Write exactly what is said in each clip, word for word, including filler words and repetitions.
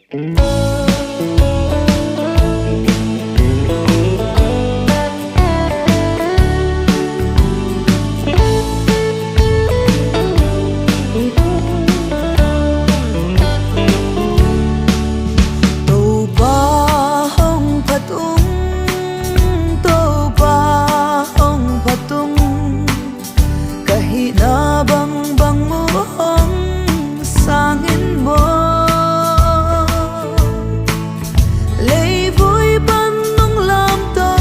Topa hong phat ung, Topa hong phat ung, ka hihna bangbang uh hong sang in maw. Leivui pan nong lamto,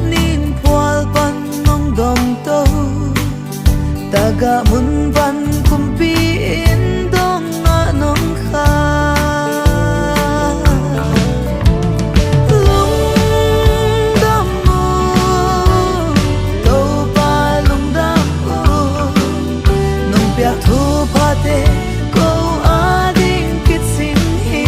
ningphual pan nong dongto, tagah mun pan kumpi in dong ah nong kha. Lungdam uh, Topa lungdam uh, nong piak thuphate ko ading kicing hi.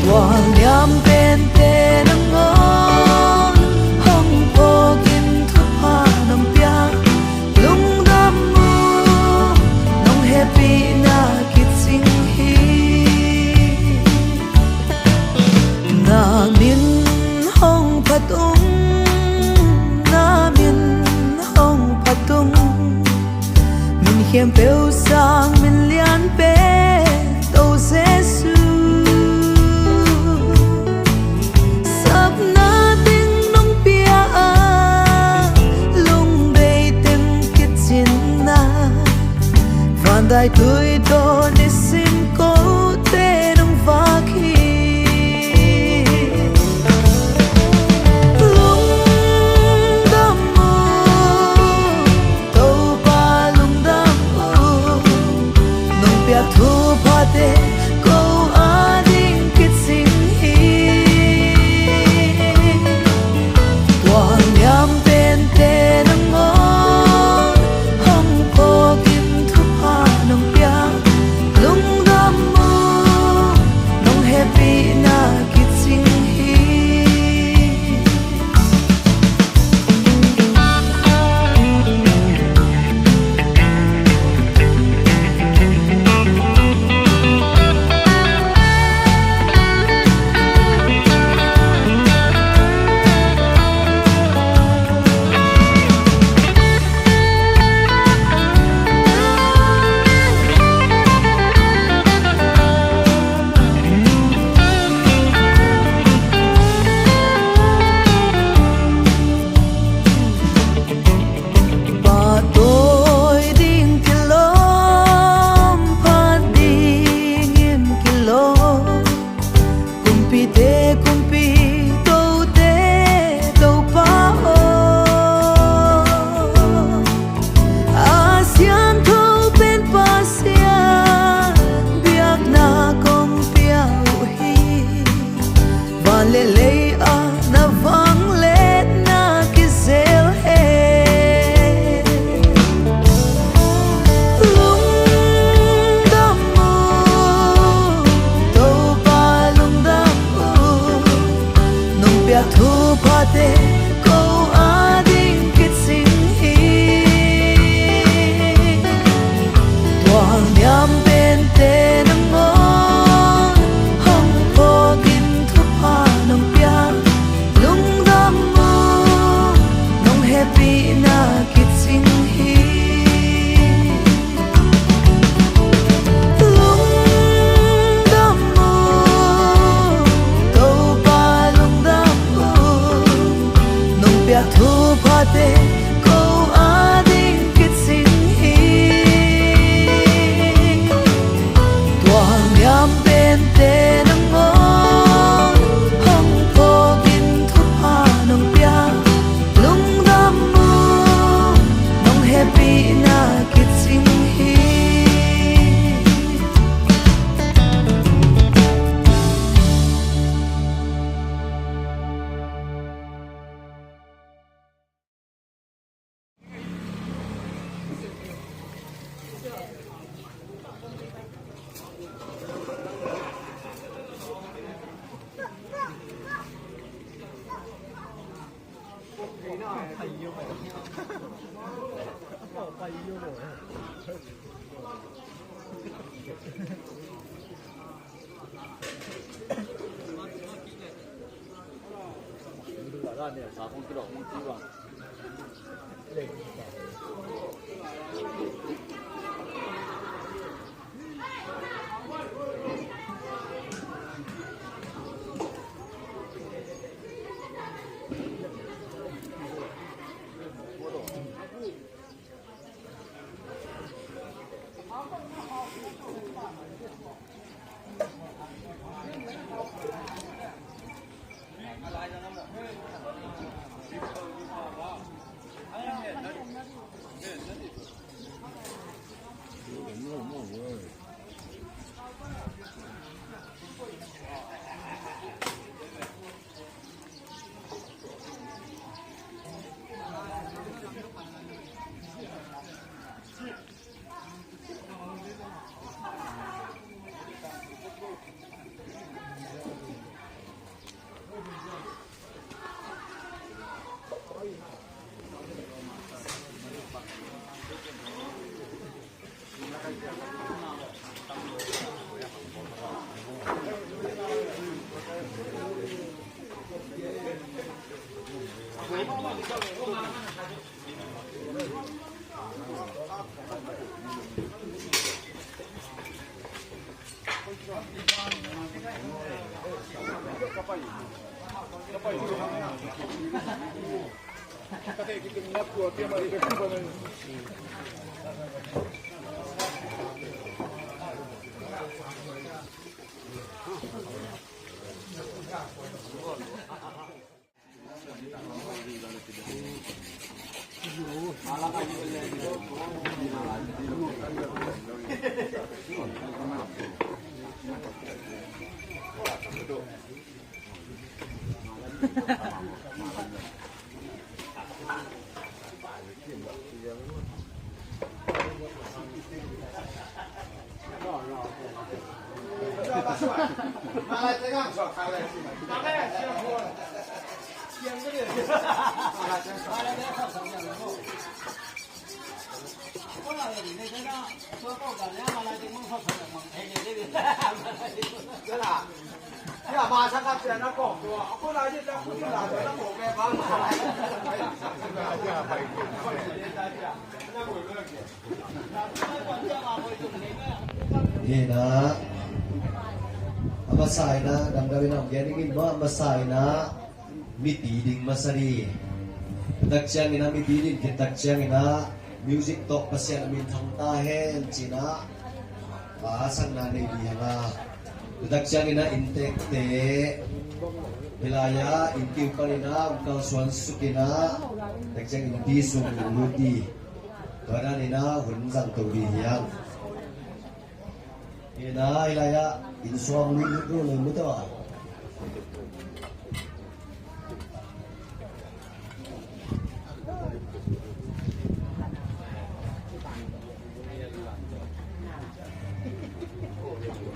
Tua niam pente nangawn hong phawkin thupha nong piak, lungdam uh, nong hehpihna kicing hi. Na min hong phat ung, na min hong phat ung, min khempeuh sang min lian pen To Jesu. Sapna teng nong pia a, lungdei teng kicin a, vandaitui tawh nisim kote nong vak hi. Lungdam uh, Topa lungdam uh, nong piak thuphate ko ading kicing hi. Tua niam pente nangawn hong phawkin thupha nong piak, lungdam uh, nong hehpihna Hi na, a masa in ah, damdawi na hong gen ding in maw, a masa in ah, mipi ding masa ding. Tua tak ciangin ah, mipi ding khit tak ciangin ah, music tawh Pasian a min thang ta hen ci-in ah, a sakna nei ding hi hang a. Tua tak ciangin ah, inntekte, hih lai-ah, innkiu panin ah, hong kalsuan suk in ah, tak ciangin innpi sung lut ding. Tua dan in ah, hun zang to ding hi hang. Hi na, hih lai-ah, inn suang lut lut lut lut lut.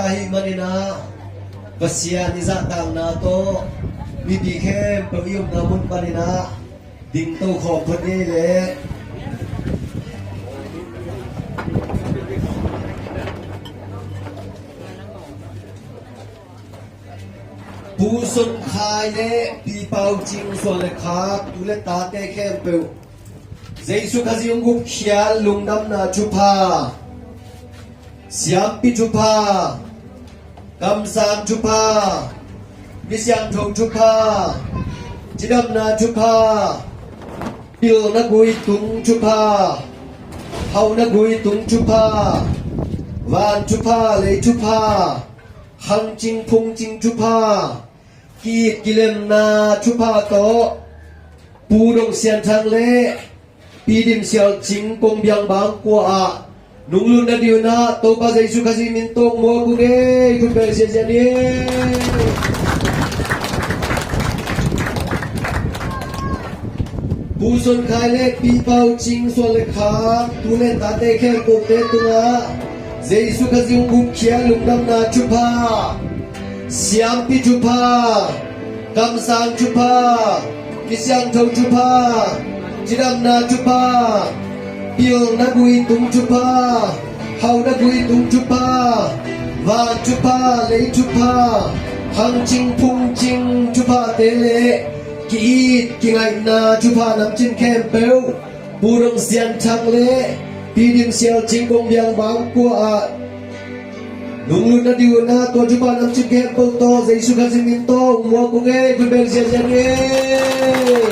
Ahih manin ah, Pasian i zahtakna tawh mipi khempeuh i omna mun panin ah dingto khawm phot ni leh. Pu Sun Khai le Pi Pau Cing suan le khak, tu le tate khempeuh, Jesu Khazih hong gupkhiat lungdamna thupha, siampi thupha, kamsang thupha, mi siangtho thupha, cidamna thupha, pilna gui tung thupha, hauhna gui tung thupha, van thupha, lei thupha, khangcing phungcing thupha, ki-it kilemna thupha tawh Pu Dong Sian Thang le Pi Dim Sial Cing kong biang bang kua ah nunglutna ding un ah Topa Jesu Khazih min tawh muak ung ei. Thupha siasia ni. Pu Sun Khai le Pi Pau Cing suan le khak, tu le tate khempeuhte tungah Jesu Khazih hong gupkhiat lungdamna thupha, siampi thupha, kamsang thupha, mi siangtho thupha, cidamna thupha, pilna gui tung thupha, Hau na gui tung thupha, van thupha, lei thupha, hangcing phungcing thuphate le ki-it kingaihna thupha namcin khempeuh Pu Dong Sian Thang le Pi Dim Sial Cing Kong Biang Bang Kua ah nunglut na diu na tua thupha namcin khempeuh tawh Jesu Khazih min tawh muak kong ei, khut beng ziahziah ni ei.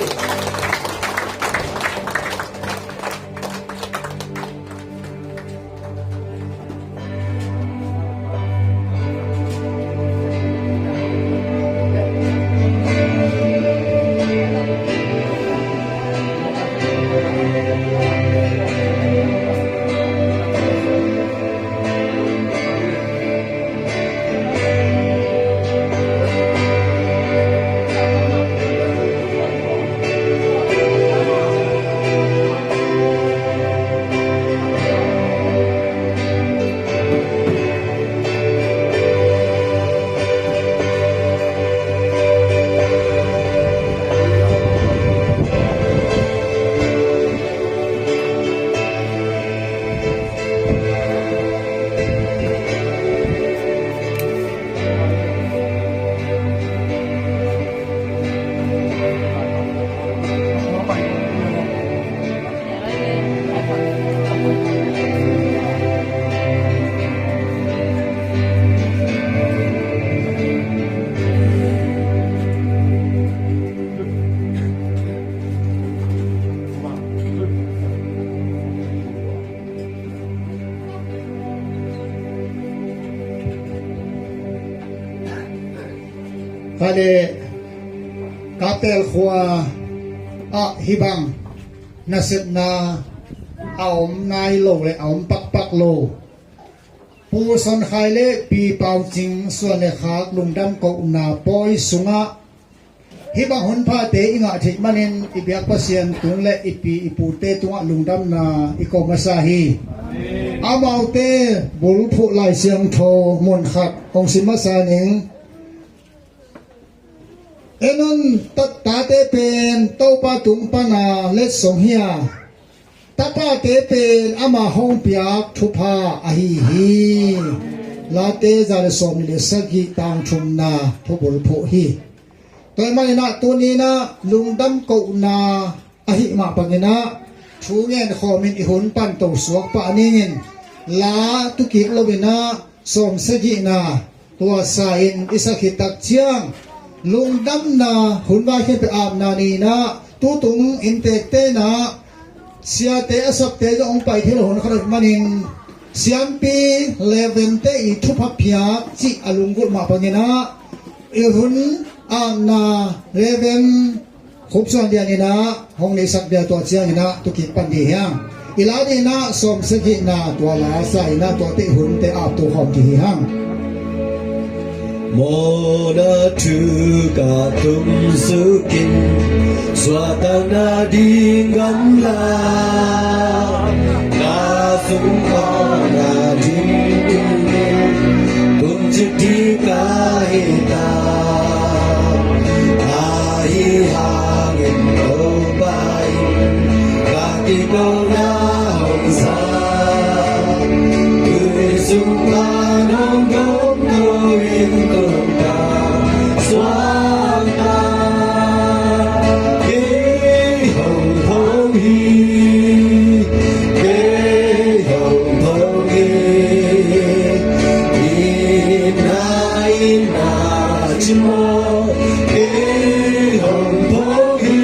Kale, Kapel khua ah hih bang nasepna a om nai lo le a om pakpak lo Pu Son Khai le Pi Pau Cing suan le khak lungdam kohna pawi sungah hih bang hun phate i ngah theih manin i biak Pasian tung le i pi i pute tungah lungdamna i ko masa hi. Amaute bulphuh Lai Siangtho mun khat hong sim masa ning. En un, ta-, tate pen Topa tung pana letsong hi a, tapate pen ama hong piak thupha ahi hi. Late za le sawm le sagih tang thumna thubulphuh hi. Tua ahih maninah tuninah lungdam kohna ahih mah banginah thu ngen khawmin i hun panto suak pah ningin la tukik loinah sawm sagihna tua sa-in i sak hi tak ciang lungdamna hun vai khin peh apna ninah tutung inntekte inah siate a sapte zong hong pai thei lo hun khat ahih manin siampi Levente i thupha phiak cih a lunggulh mah banginah i hun apna Reven Khupsuan Lian inah hong neihsak dia tua cianginah tukik pan dih hiang. I la dinah sawm sagihna tua la sa inah tuate hunte apto khawm dih hi hang. Mawhna thu ka tumsukin suahtakna ding gamla na sung awkna ding dingin tung cik ding ka hi ta. Ahi hangin Topa in ka kikona hong sa, tui sung pan hong dong ko in tung ta suang ta. Kei hong hong hi, kei hong hong hi, ina ina ci maw. Kei hong hong hi,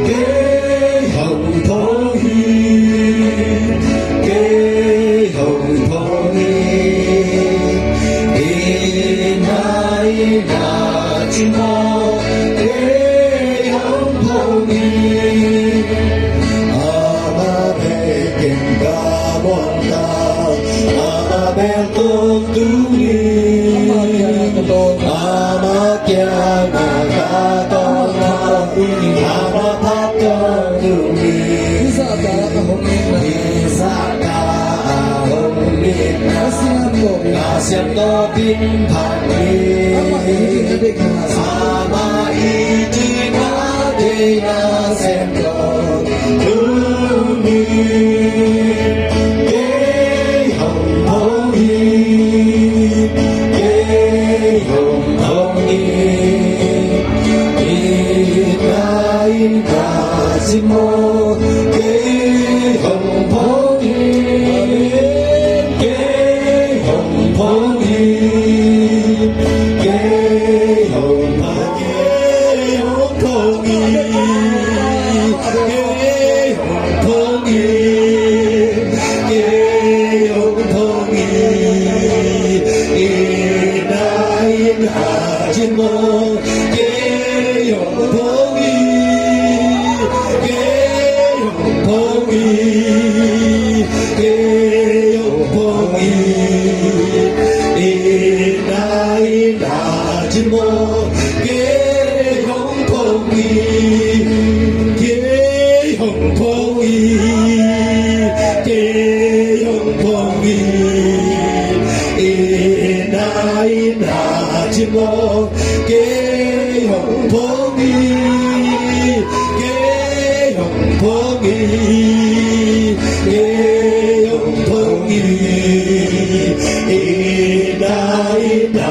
kei hong hong hi, kei hong hong hi, ina ina ci maw. Kei hong hong hi. Ama bekin ka muang ta, ama bel tung tung hi. Ama kiangah ka tawng ta, ama phat tawng tung hi. Hih zahta a hong itna, hih zahta a hong itna, ka siam tawpin phat hi. Amah i dikna, amah i dikna deihna sem tawh tung hi. Kei hong phong hi, kei hong phong hi, kei hong phong hi. Ina, ina,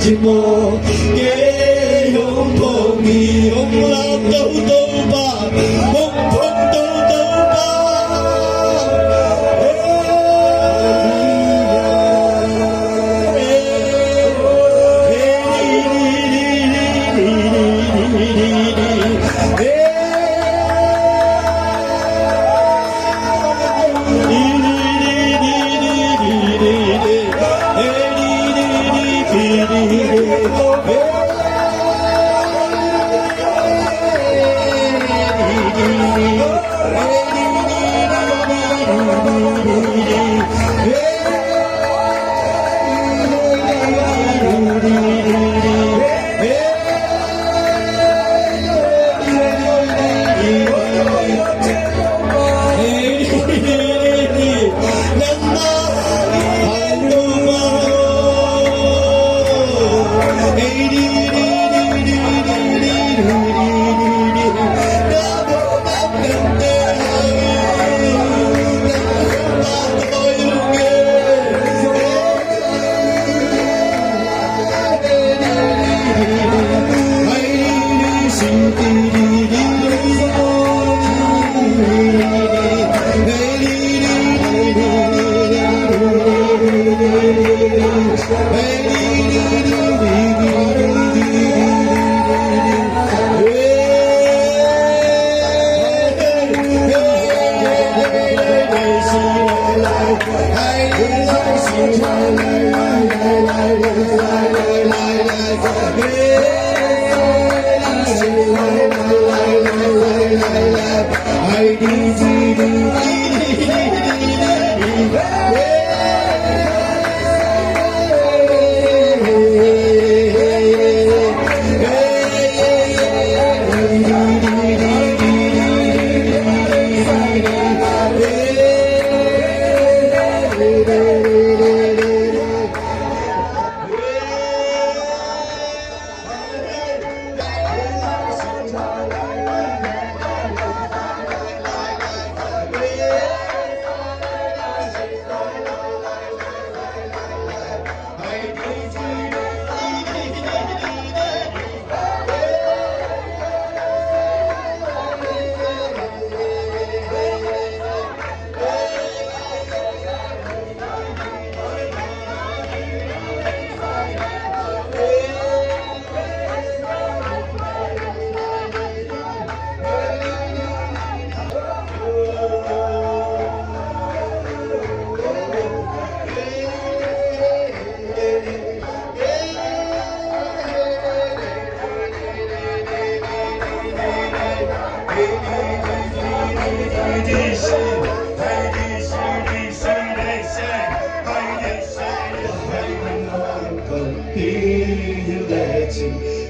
ci maw. Kei hong phong hi, hong lak ko Topa.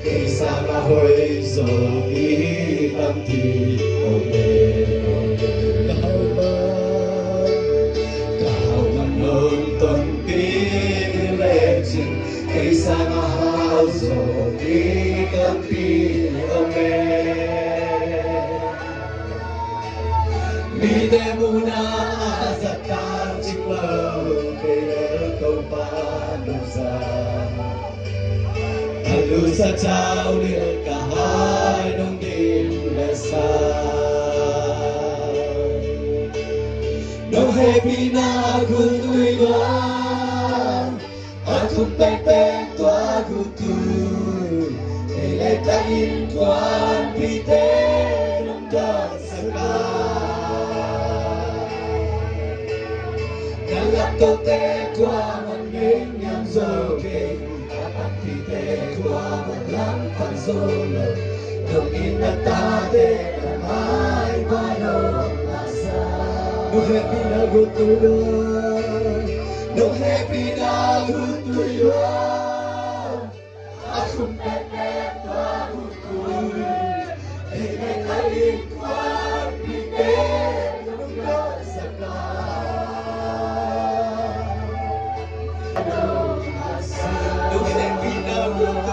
Kei sang a hoih zaw mi tampi om e. Ka hau man, ka hau man nong tonpih lecin, kei sang a hau zaw mi tampi om e. Mite muhna a zat tak cing lo, kei lel Topa nong zat. A lusa cau lil ka hai nong dim le sa. Nong hehpihna gultui lua, a thum pengpeng tua gultui. Ei le ka innkuanpihte nong dawng sak a, ka lak kote kuamah ngei niam zo kei. Ka panpihte kuamah langpang zo lo. Dong in na tate na mai pai lo masa. Nong hehpihna gultui lua. Nong hehpihna gultui lua. A thum pengpeng tua gultui. Ei le ka innkuanpihte nong dawng sak a, nong hehpihna gultui.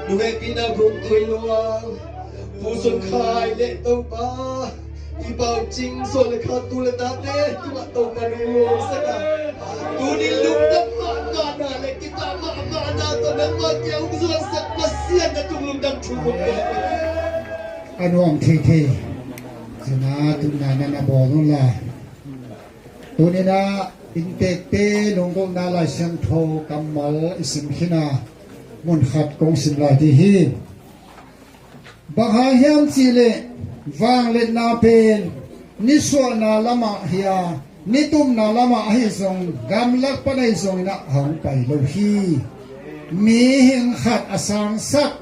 Nunghekpina guk tui luang. Pu Sun Khai le Topa, Pi Pau Cing Suan le Khak tu le tate tungah Topa nong luang sak a, tuni lungdam mahmahna le kipah mahmahna tawh nangmah kiang hong zuan sak Pasian na tung lungdam thu kong pia. A nuam theithei zina tunna na na bawl un la. Tuni-in ah inntekte lunggulhna Lai Siangtho kammal i sim khin a, mun khat kong sim lai ding hi. Bang hang hiam cih leh vangliatna pen nisuahna lamah hi a, nitumna lamah ahi zong, gamlak pan ahi zongin ah hong pai lo hi. Mihing khat a sangsak,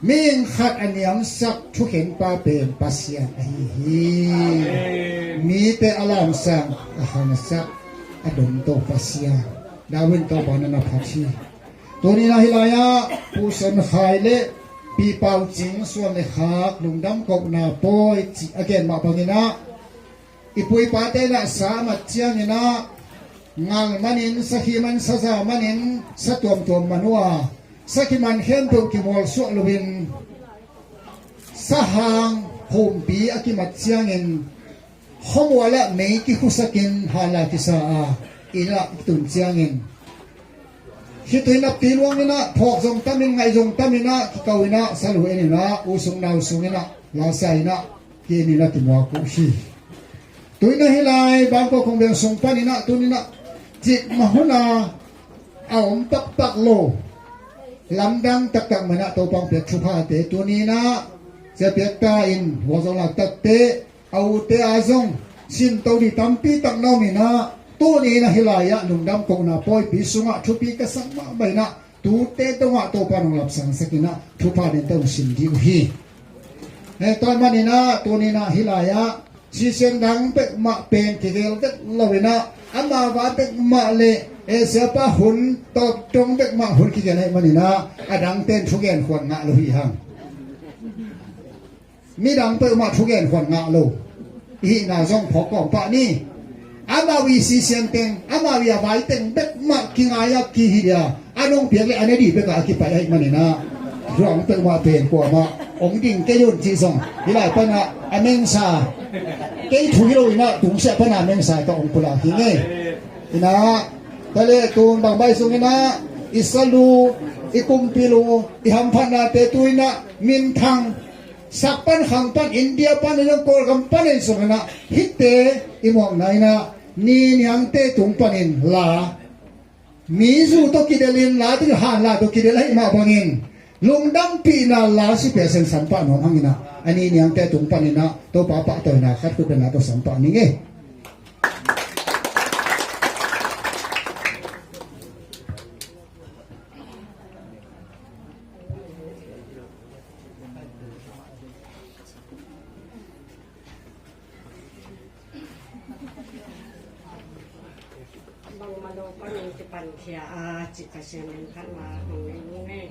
mihing khat a niamsak thukhenpa pen Pasian ahi hi. Amen. Mite a lamsang, a hangsak, a domto Pasian. David Topa na na phat hi. Tuni-in ah hih lai-ah Pu Sun Khai le Pi Pau Cing Suan le Khak lungdam kohna pawi cih a gen mah bangin ah, i pu i pate in ah sa a mat ciangin ah ngal manin, sakhi man, saza manin, sa tuamtuam man uh a, sakhi man khempeuh kimualsuah loin sahang humpi a kimat ciangin khuamual ah mei kikhusakin hanla kisa a, inn ah kitun ciangin khitui nappi luangin ah, phawk zong tamin, ngaih zong tamin ah, kiko in ah, salu en in ah, u sung nau sungin ah, lasa in ah, ki-en in ah, kimuak uh hi. Tuni-in ah hih lai Bangkok Khongbeng sung panin ah, tuni-in ah cikmah hun a, a om taktak lo, lamdang taktak mah in ah Topa hong piak thuphate tuni-in ah, sia piak ta in, hua zong lak takte, a ute a zong sinto ding tampi tak na om in ah, tuni-in ah hih lai-ah lungdam kohna pawipi sungah thupi ka sak mahmah in ah, tute tungah Topa in hong lapsangsak in ah, thupha ninte hong sim ding uh hi. Eh, tua ahih manin ah, tuni-in ah hih lai-ah sisian dang bekmah pen kigel vet lo in ah, ama va bekmah le, eh, siapa hun tawp dong bekmah hun kigel ahih manin ah, a dangte in thugen khuan ngah lo hi hang. Midang peuhmah thugen khuan ngah lo. I hihna zong phawk kawm pah ni. Amau i sisian teng, amau i a vai teng bekmah kingai a kihi dia, a nong piak le a ne ding bek a kipai ahih manin ah, ruang peuhmah pen kuamah hong ding kei un cih zong hih lai pan ah a mengsa, kei thu hi lo in ah tungsiah pan a mengsa tawh hong pulak hi ngei. In ah, tua leh tun bang bai sung in ah, i salu, i kumpil uh, i hamphatnate tu in ah minthang, sak pan khang pan, India pan in ah, Kawlgam pan in sung in ah, hihte i muakna in ah, ni niangte tung panin la, mi zu tawh kidelin la, tu han la tawh kidel ahih mah bangin, lungdampihna la si pia sen sanpah nuam hang in ah, a ni niangte tung panin ah, Topa pahtawina khat khut bena tawh sanpah ni ngei. Bangmah lo panin kipankhia a, cih Pasian min khat mah hong nei ung ei.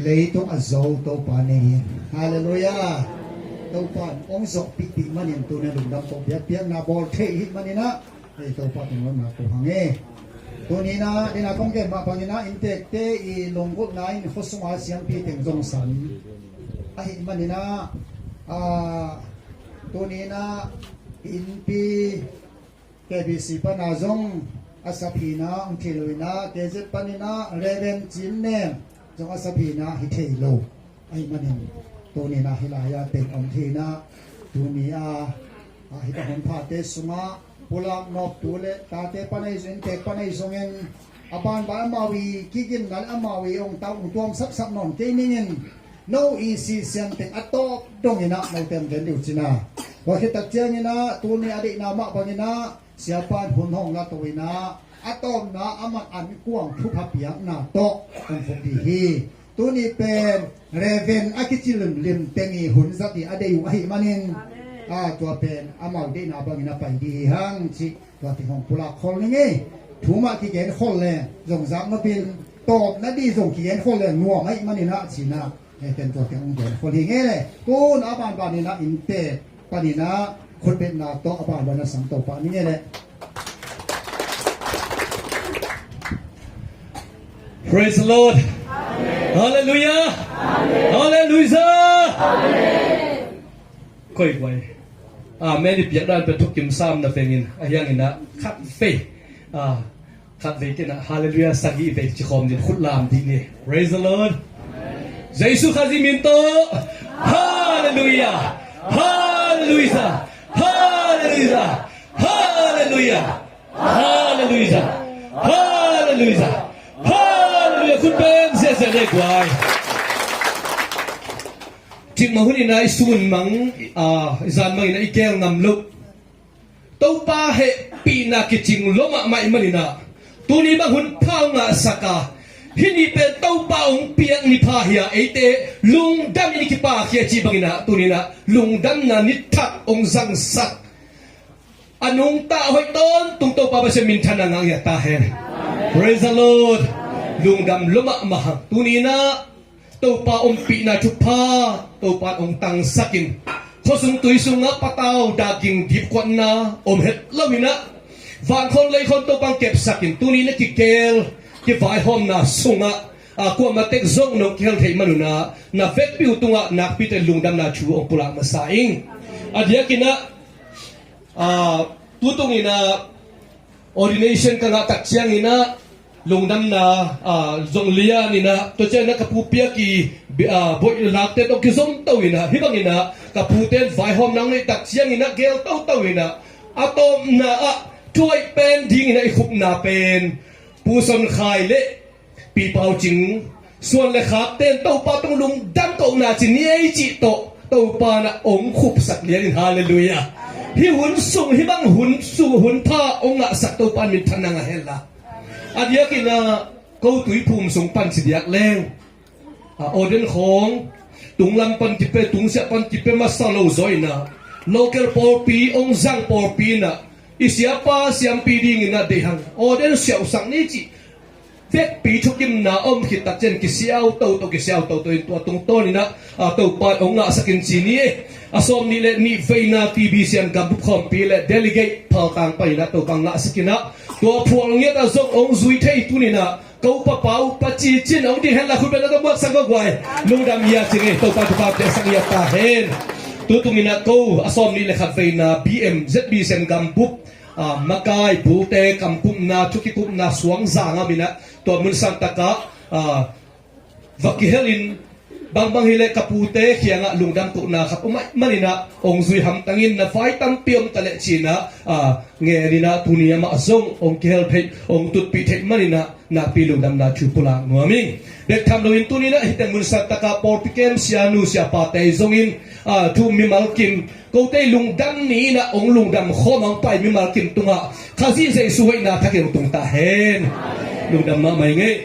Leitung a zo Topa nei hi. Halleluiah. Topa hong zawh pihpih manin tuni a lungdam ko biakpiakna bawl thei hi maninah, ei Topa tunglam na ko hang e. Tuninah dina kong gen mah banginah inntekte i lunggulhna in khuasunga siampi teng zong san ahi maninah, a, tuninah innpi K B C pana zong a saphinah hong thil uh inah, K Z paninah Reverend Cin Nem zong a saphinah hi thei lo ahi manin, tuninah hi lai-a teng om theinah, tuni a, a, hih a hun phate sungah pulak noptu le tate pan ahi zong, inntek pan ahi zongin, a banban amau i kigimna le amau i ong tau ong tuam sapsap nawn kei ningin, no i sisian teng a tawp donginah note om den diu cina. Tua khit tak cianginah tuni a deihna mah banginah siapan hun hong la to inah a tawpna a man an kuang thupha piakna tawh hong khuk dih hi. Tuni pen Reverend a kici limlim teng i hun zat i a dei uh ahi manin, a, tua pen amau deihna bangin a pai dih hi hang cih tua teng hong pulak khol ning ei. Thu mah kigen khol le zong zak nopin, tawpna dih zong kigen khol le nuam ahi maninah cinah, e, ken tua teng hong gen khol hi ngei le. Tun a banbaninah inntek paninah khutbetna tawh a banbana sang Topa ni ngei le. Praise the Lord. Hallelujah. Hallelujah. Koi guai. Amen i piak dan pen thukim sam na vengin a hianginah khat vei, a, khat vei kinah Hallelujah sagih vei ci khawm din khut lam dih ni. Praise the Lord. Jesu Khazih min tawh. Hallelujah. Hallelujah. Hallelujah. Hallelujah. Hallelujah. Hallelujah. Hallelujah. Khut beng ziahziah le guai. Cikmah hun inah i sun mang, a, i zan mang inah i gel ngam loh. Topa hehpihna kicing lo mahmah i maninah tuni bang hun pha hong ngahsak a, hih ni pen Topa hong piak ni pha hi a, eite lungdam in i kipakkhia cih banginah tuninah lungdamna ni thak hong zangsak a nungta hoih tawntung Topa Pasian minthanna ngah ngiat ta hen. Praise the Lord. Lungdam lo mahmah hang. Tuninah Topa ompihna thupha Topa hong tangsakin khuasung tui sungah patau daging dipkuatna om het loinah vankhon leikhon Topa hong kepsakin tuni na kigel kivaihawmna sungah, a, kuamah tek zong nong kihel theih manunah na vekpi uh tungah nakpite lungdamna thu hong pulak masa ing. A diakinah, a, tutunginah ordination ka ngah tak cianginah lungdamna, a, zong lianinah tua cianginah ka pu piak i, a, boih lakte tawh kizom to inah hih banginah ka pute in vaihawmna hong neih tak cianginah gel toto inah a tawpna ah thuaih pen dinginah i khupna pen Pu Son Khai le Pi Pau Cing suan le khakte in Topa tung lungdam kohna ci ni ei cih tawh Topa na hong khupsak lianin, halleluiah. Hih hun sung hih bang hun sung hun pha hong ngahsak Topa in minthanna ngah henla. A diakinah ko Tuiphum sung pan ci diak leng, a, ordain khawng tunglam pan kipe, tungsiah pan kipe masa lo zaw inah local pawlpi hong zang pawlpi inah i siapa siampi dinginah deihang ordain siausak ni cih vekpi thukimna om khit tak cian kisiau toto kisiau toto in tua tungtawninah, a, Topa hong ngahsakin ci ni e. A sawm nih le nih veina T B C M gambup khawmpi le delegate phaltang paninah Topa ngahsakinah tua phual ngiatah zong hong zui thei tuninah ko papa uh paci cin hong ding henla khut beng na ka buaksak ko guai. Lungdam ia cing e. Topa thupha piaksak ia ta hen. Tutunginah ko a sawm nih le khat veina B M Z B C M gambup, a, makai bulte kamkupna thukikupna suangza ngaminah tua mun santakah, a, va kihelin bangbang hileh ka pute khiangah lungdam kohna khat om ahih maninah hong zui hamtangin na vai tampi om taleh cinah, a, ngeninah tuni amah zong hong kihel theih hong tutpih theih maninah nakpi lungdamna thu pulak nuam ing. Bek tham loin tuninah hiteng mun santakah pawlpi kem sianu siapate zongin, a, thu mimal kim kote lungdam ni inah hong lungdam khawm hong pai mimal kim tungah Khazih Jesu hoihna thakin hong tung ta hen. Lungdam mahmah ing ei.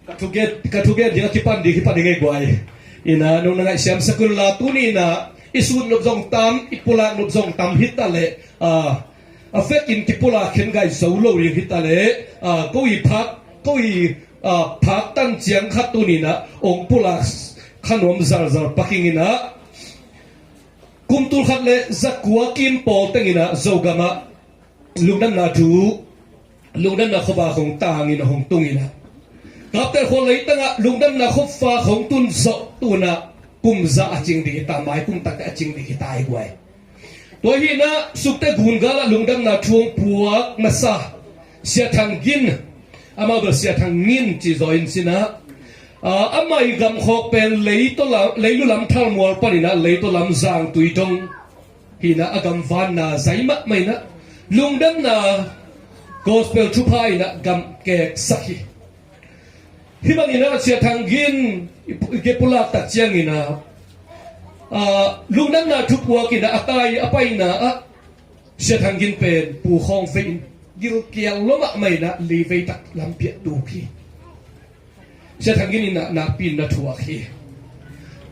Ka thugen, ka thugen ding a kipan ding kipan ding ei guai. Inah nong na ngaihsiam sakun la tuni inah i sut nop zong tam i pulak nop zong tam hitaleh, a, a vekin kipulak khen gai zo lo ding hitaleh, a, ko i phat ko i a, phaktan ciang khat tuni-in ah ong pulak kha nuam zarzar paking in ah, kum tul khat le zakua kim pawl teng in ah Zogam ah lungdamna thu, lungdamna khuavak hong tang in ah hong tung in ah, Kaptel khua leitang ah lungdamna khuavak hong tun zawh tu-in ah kum za a cing ding hi ta, mai kum tak teh a cing ding hi ta hi guai. Tua hi in ah Sukte gungal ah lungdamna thu hong puak masa Sia Thang Gin, amau bel Sia Thang Gin ci zaw in ci in ah, a, amah i gam khawk pen Leito lam, Leilu lam Thalmual pan in ah Leito lam Zangtui dong hi in ah, a gamvanna zai mahmah in ah lungdamna gospel thupha in ah gam keksak hi. Hih bangin ah Sia Thang Gin i pu-, i ke pulak tak ciangin ah, a, lungdamna thu puak in ah a tai a paina ah Sia Thang Gin pen pu khawng vei in gilkial lua mahmah in ah li vei tak lampi ah tuk hi. Sia Thang Gin in ah nakpi in na thuak hi.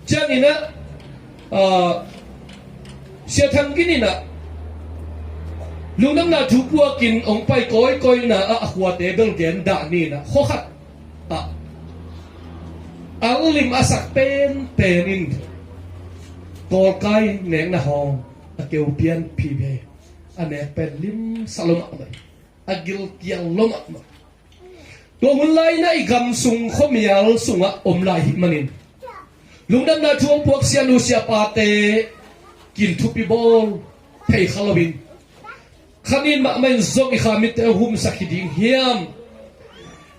Ciangin ah, a, Sia Thang Gin in ah lungdamna thu puak in ong pai kawikawi in ah a khuate bel gen dah ni in ah, khua khat ah, a lim a sak penpen in kawlkai nekna hawng a keu pian phi ve, a nek pen lim sa lua mahmah, a gilkial lua mahmah. Tua hun lai-in ah i gam sung khuamial sungah om lai hi manin lungdamna thu hong puak sianu siapate kin thupi bawl thei kha loin, khanin mahmah in zong i kha mitte hong humsak hi ding hiam?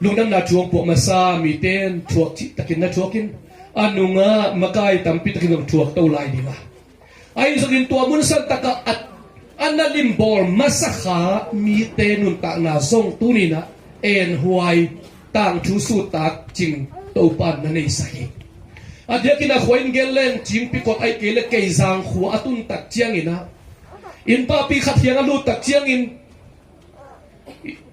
Lungdamna thu hong puak masa mite in thuak cihtakin na thuak in, a nungah makai tampi takin zong thuak to lai ding a, ahi zongin tua mun san takah a, a na limbawl masa kha mite nuntakna zong tuni-in ah enhuai, tangthu suttak cing Topa'n na neisak hi. A diakin a khua in gen leng Cingpi Kot ahih kei leh Keizang khua a tun tak ciangin ah, innpakpi khat hiang a lut tak ciangin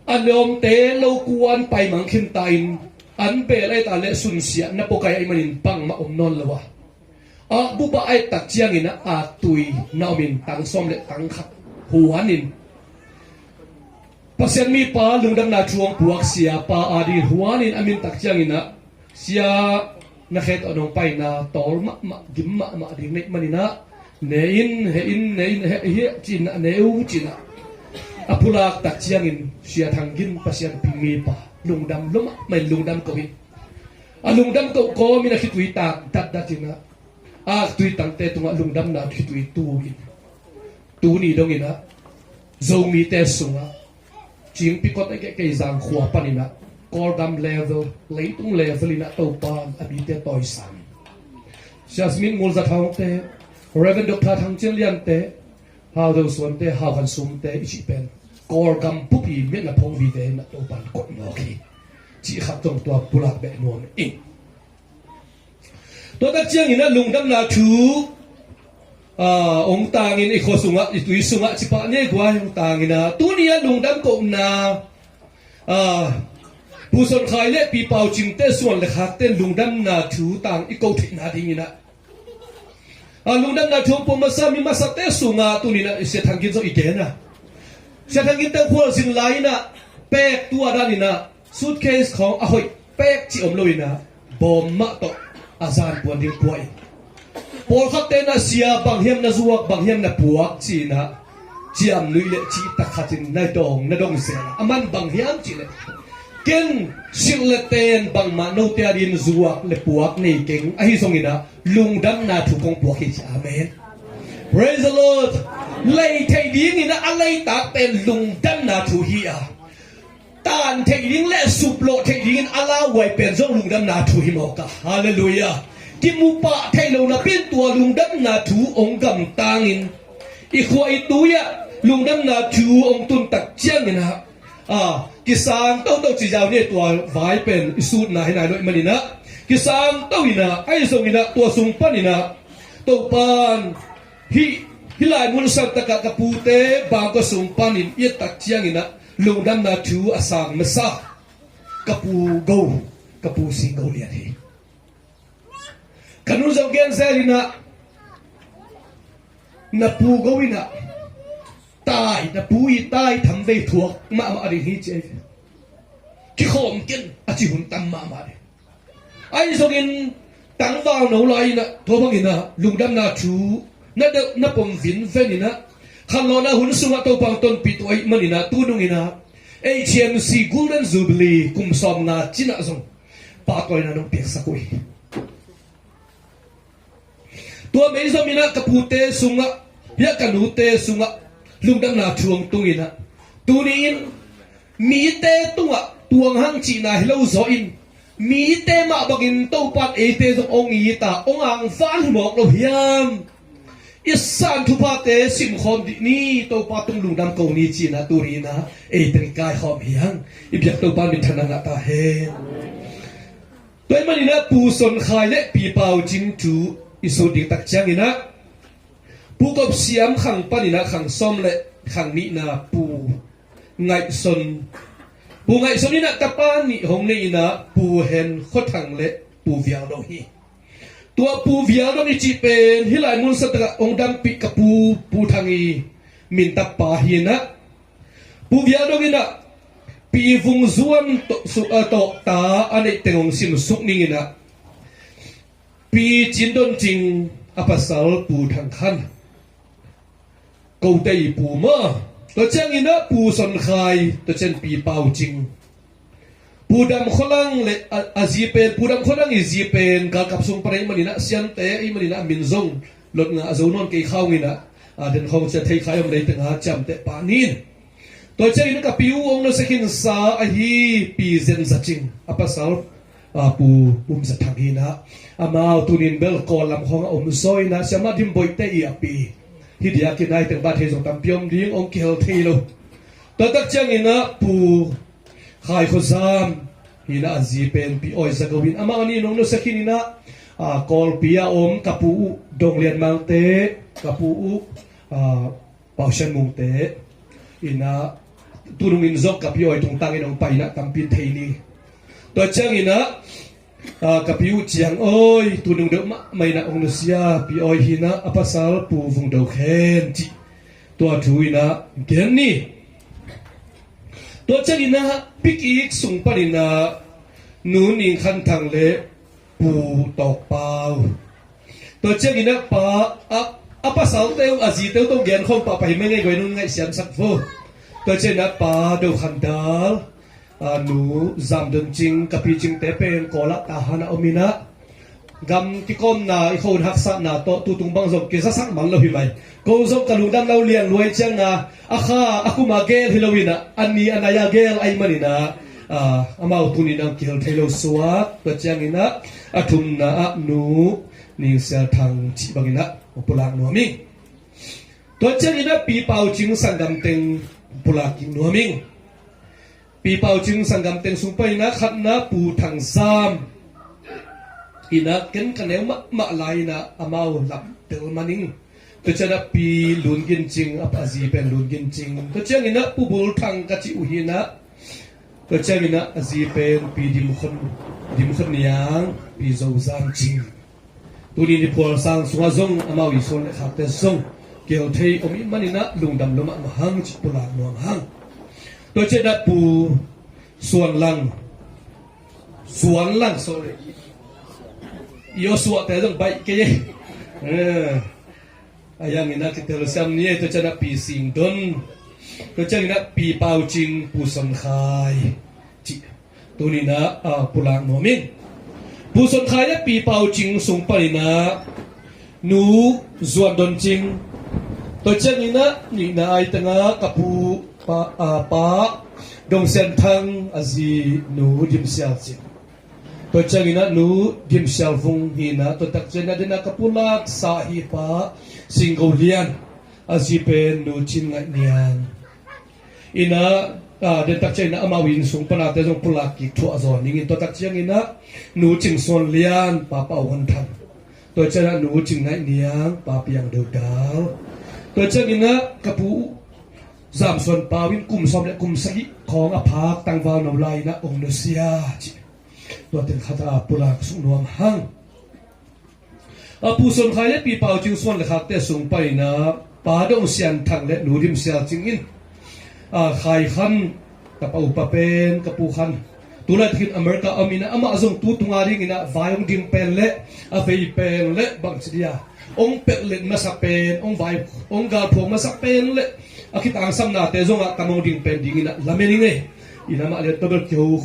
a lawmte lo kuan paimang khin ta in, an bel ahih ta leh sunsiahna pawkai ahih manin bangmah om nawn lo a, akbup ah a et tak ciangin ah aktui na om in tang sawm le tang khat huan in, Pasian mipa lungdamna thu hong puak siapa adingin huan in a min tak ciangin ah, sia na khe tawh nong paina tawl mahmah, gim mahmah ding neih manin ah, ne in, heh in, ne in, heh, heh, ci-in ah, ne uh ci-in ah, a pulak tak ciangin Sia Thang Gin Pasian pi mipa lungdam lua mahmah in lungdam ko in, a lungdam ko kawmin a khitui tak datdat in ah, aktui tangte tungah lungdamna khitui tu in, tuni dongin ah Zomite sungah Cingpi Kot ahih kei leh Keizang khua panin ah Kawlgam level, leitung level in ah Topa'n a mite tawisang. Sia Smith Ngul Za Thangte, Reverend Doctor Thang Cin Liante, Hau Zo Suante, Hau Khan Sumte i cih pen Kawlgam bup i miatna phung vive in ah Topa'n koih mawk hi, cih khat zong tua pulak beh nuam ing. Tua tak ciangin ah lungdamna thu, ah, ong tangin i khua sungah, i tui sungah cipah ni guai ong tangin ah, tuni ah lungdam kohna, ah, Pu Son Khai le Pi Pau Cingte suan le khakte in lungdamna thu tang i koh theihna dingin ah, ah, lungdamna thu ong puak masa mi masate sungah tuni-in ah Sia Thang Gin zong i gen a, Sia Thang Gin teng khualzin lai-in ah pek tua danin ah suitcase khawng a hoih pek cih om loin ah bawm mah tawh a zan puan ding pua in, pawlkhatte in ah sia bang hiam na zuak, bang hiam na puak ci-in ah ciamnuih le cihtak khatin na dawng, na dong zel a, a man bang hiam cih leh ken silh le ten bangmah note adingin zuak le puak nei keng, ahi zongin ah lungdamna thu kong puak hi ci. Amen. Praise the Lord. Lei theih dingin ah a leitak pen lungdamna thu hi a, tan theih ding le suplawh theih dingin a lauhuai pen zong lungdamna thu hi mawk a. Halleluiah. Kimu pah theih lo napi in tua lungdamna thu ong gamtangin i khua i tui ah lungdamna thu ong tun tak ciangin ah, ah, kisang toto ci zau ni, tua vai pen i sutna hi nai lo ahih manin ah kisang to in ah, ahi zongin ah tua sung panin ah Topa'n hih, hih lai mun san takah ka pute bangkua sung panin i et tak ciangin ah lungdamna thu a sang masa ka pu Go, ka pu Sing Go Lian hi. Ka nu zong gen zel in ah, na pu Go in ah tai, na pu i tai tham vei thuak mahmah ding hi ci hi. kikhawm ken a ci hun tam mahmah ding. Ahi zongin tangval no lai inah tua banginah lungdamna thu na deuh na pom vinven inah khanlawhna hun sungah Topa tonpih tua ih maninah tununginah H M C Golden Jubilee kum sawm nga cinah zong pahtawina nong piaksak uh hi. Tua mei zominah ka pute sungah hiah ka nute sungah lungdamna thu hong tunginah tuni-in mite tungah tuang hang cihna hi lo zaw in mite mah bangin Topan eite zong hong it a hong angvan hi mawk lo hiam? I san thuphate simkhawm dih ni, Topa tung lungdam ko ni cinah tuninah eite i kaikhawm hi hang. I biak Topa minthanna ngah ta hen. Tua ih maninah Pu Son Khai le Pi Pau Cing thu i sut ding tak cianginah Pu Kop Siam khang paninah khang sawm le khang nihna Pu Ngaih Son, Pu Ngaih Son inah tapa nih hong nei inah Pu Hen Khua Thang le Pu Vial Dong hi. Tua Pu Vial Dong i cih pen hih lai mun sa takah hong dampih ka pu, Pu Thang i mintakpa hi inah Pu Vial Dong inah Pi Vung Zuan tawh, su-, a, tawh ta a neih teng hong simsuk ning inah Pi Cin Don Cing a pasal Pu Thang Khan, kote i pu maw. Tua cianginah Pu Son Khai, tua cian Pi Pau Cing, Pu Dam Khua Lang le a, a zi pen, Pu Dam Khua Lang i zi pen galkap sung pan a ih maninah siamte a ih maninah a min zong lot ngah a zo nawn kei kha ung inah a den khawng cia thei khai om lei tengah ciamteh pah nin. Tua ciangin ka pi uh hong nusia khinsa ahi Pi Zen Za Cing a pasal, a, Pu Pum Za Thang hi inah amau tunin bel Kawl lam khawngah om zaw inah siamah Dim Boihte i a pi hi diakin ai teng bat thei zong tampi om ding hong kihel thei lo. Tua tak cianginah Pu Khai Khua Zam hi inah a zi pen Pi Awi Za Go in amau nih hong nusia khin inah, a, Kawlpi a om ka pu uh Dong Lian Mangte, ka pu uh, a, Pau Sian Mungte inah tunungin zong ka Pi Awi tungtangin hong pai inah tampi in thei ni. Tua cianginah, a, ka pi uh Ciang Awi tunung deuh mahmah inah hong nusia Pi Awi hi inah a pasal Pu Vung Do Khen cih tua thu inah gen ni. Tua cianginah pikik sung paninah Nu Ning Khan Thang le Pu Tawk Pau. Tua cianginah pa, a, a pasalte uh a zite uh tawh gen khawm pahpah hi mai ngei guai nung ngaihsiamsak vo. Tua cianginah Pa Do Khan Dal, a, Nu Zam Don Cing, ka pi Cingte pen Kawlah Tahan a om inah gam kikawmna i khon haksatna tawh tutung bang zong kizasak man lo hi mai. Ko zong ka lungdam lo lian luai cianga a kha a kuma gel hi lo inah a ni a nai a gel a ih maninah, a, amau tunin ang kihel thei lo suak. Tua cianginah a thumna ah Nu Ning Sial Thang cih banginah pulak nuam ing. Tua cianginah Pi Pau Cing sanggam teng pulak kik nuam ing. Pi Pau Cing sanggam teng sung paninah khatna Pu Thang Zam inah ken ka neu mahmah lai inah amau lam tel man ing. Tua cianah Pi Lun Gin Cing, a, a zi pen Lun Gin Cing. Tua cianginah Pu Bul Thang ka cih uh hi inah. Tua cianginah a zi pen Pi Dim Khon, Dim Khon Niang, Pi Zo Zam Cing. Tuni ni phual sang sungah zong amau i suan le khakte zong kihel thei om ih maninah lungdam lo mahmah hang cih pulak nuam hang. Tua cianah Pu Suan Lang, Suan Lang, sorry. I aw suahte zong baih kei e. Eh, a yanginah kitel siam ni e. Tua cianah Pi Sing Don. Tua cianginah Pi Pau Cing, Pu Son Khai cih tuninah, a, pulak nuam ing. Pu Son Khai le Pi Pau Cing sung paninah Nu Zuan Don Cing. Tua cianginah nihna ai tengah ka pu pa, a, pa Dong Sian Thang, a zi Nu Dim Sial Cing. Tua cianginah Nu Dim Sial Vung hi inah tua tak cianginah denah ka pulaksa hi pa Sing Go Lian, a zi pen Nu Cin Ngaih Niang. Inah, a, den tak cianginah amau inn sung panate zong pulak kik thuah zaw ning in tua tak cianginah Nu Cing Suan Lian, Pa Pau Hon Thang. Tua cianginah Nu Cing Ngaih Niang, Pa Piang Do Dal. Tua cianginah ka pu Zam Suan Pau in kum sawm le kum sagih khawng a phak tangval no lai inah hong nusia cih. Tua teng khat a pulak suk nuam hang. A, Pu Son Khai le Pi Pau Cing suan le khakte sung paninah Pa Dong Sian Thang le Nu Dim Sial Cing in, a, Khai Khan, ka pa upa pen ka pu Khan, Tulai takin America om inah, amah zong tu tunga dinginah vai hong ding pen le a vei pen le bangci dia hong pelh let masa pen, hong vai, hong galphuak masa pen le a kitangsamnate zongah tam hong ding pen dinginah lamen ing ei. Inah amah le tobel kiho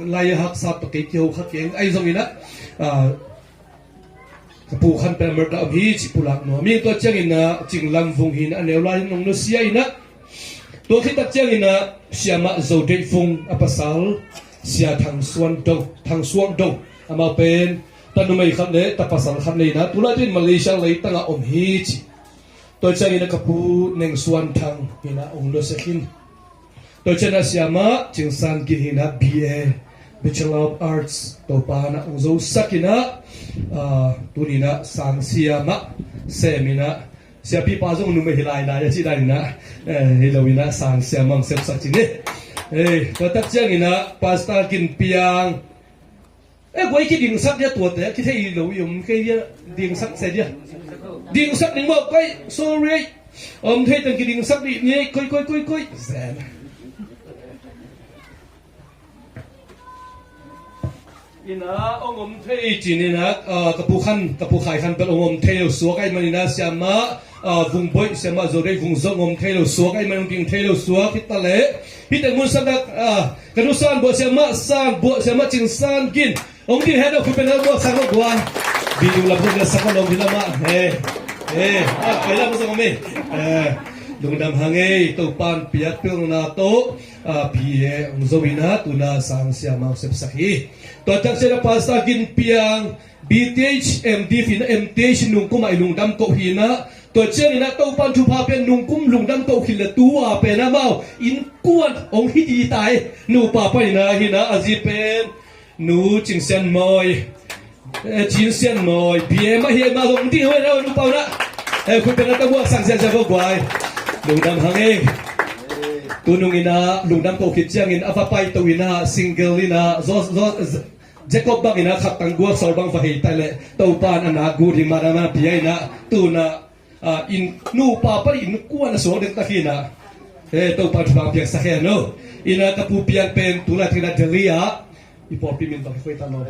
lai a haksa tawh kei kiho kha keng ahi zonginah, ah, ka pu khan pen America om hi cih pulak nuam hi. Tua cianginah Cinglam Vung hi inah, a neu lai in hong nusia inah, tua khit tak cianginah Siamah Zo Deih Vung a pasal Sia Thang Suan Dong, Thang Suang Dong, amau pen tanumei khat le tapasal khat nei inah, tulai takin Malaysia leitangah om hi ci. Tua cianginah ka pu Neng Suan Thang inah hong nusia khin. Tua cianah Siamah Cing San Gin hi inah, B A, Bachelor of Arts, Topa inah hong zosak inah, ah, tuninah sang siamah sem inah, siapipa zong numei hi lailai a cih dan inah, eh, hi lo inah sang siamah hong sepsak cin hi. Eh, tua tak cianginah Pastor Gin Piang, eh, guai kidingsak dia tuate, kithei lo i om kei dia, dingsak se dia. Dingsak ding mawk kai, sorry. Om thei teng kidingsak dih ni, koi, koi, koi, koi. Zen. Inah, hong om thei cin inah, ah, ka pu khan, ka pu Khai khan bel hong om thei lo suak ahih maninah, Siamah, ah, Vung Boih, Siamah Zo Deih Vung zong om thei lo suak ahih manin hong ding thei lo suak hi ta leh. Hih teng mun santak, ah, ka nu San Buah, Siamah San Buah, Siamah Cing San Gin. Hong ding hen a, khut pen a buaksak lo guai. Video lam hong sak lo hi lamah. He. He. Ah, kai lam zong om hi. Eh, lungdam hang ei, Topan piak pilna tawh, ah, P A hong zo inah, tuna sang siamah hong sepsak hi. Tua tak cianah Pastor Gin Piang, B T H, M D Phin, M T H nungkum ah i lungdam koh hi inah. Tua cianginah Topan thupha pian nungkum lungdam koh khin le tu a pen amau innkuan hong hi ding ta hi. Nupa pan inah hi inah, a zi pen Nu Cin Sian Mawi, eh, Cin Sian Mawi, B M ahi mah zong ding hoi na nupa uh na. Eh, khut pen a tamuak sang sian sian vo guai. Lungdam hang ei. Tunung inah lungdam ko khit ciangin a va paito inah single inah zo, zo, Jacob bang inah khat tang guak sawl bang va hei tai leh Topan a nak gu ding mah na mah pia inah tunah Ah, in, nupa pan innkuan a suak ding tak hi inah. Eh, Topa thupha piaksak hen no. Inah ka pu pian pen tulai thinah Delhi ah. I pawlpi min bang hi koi ta no.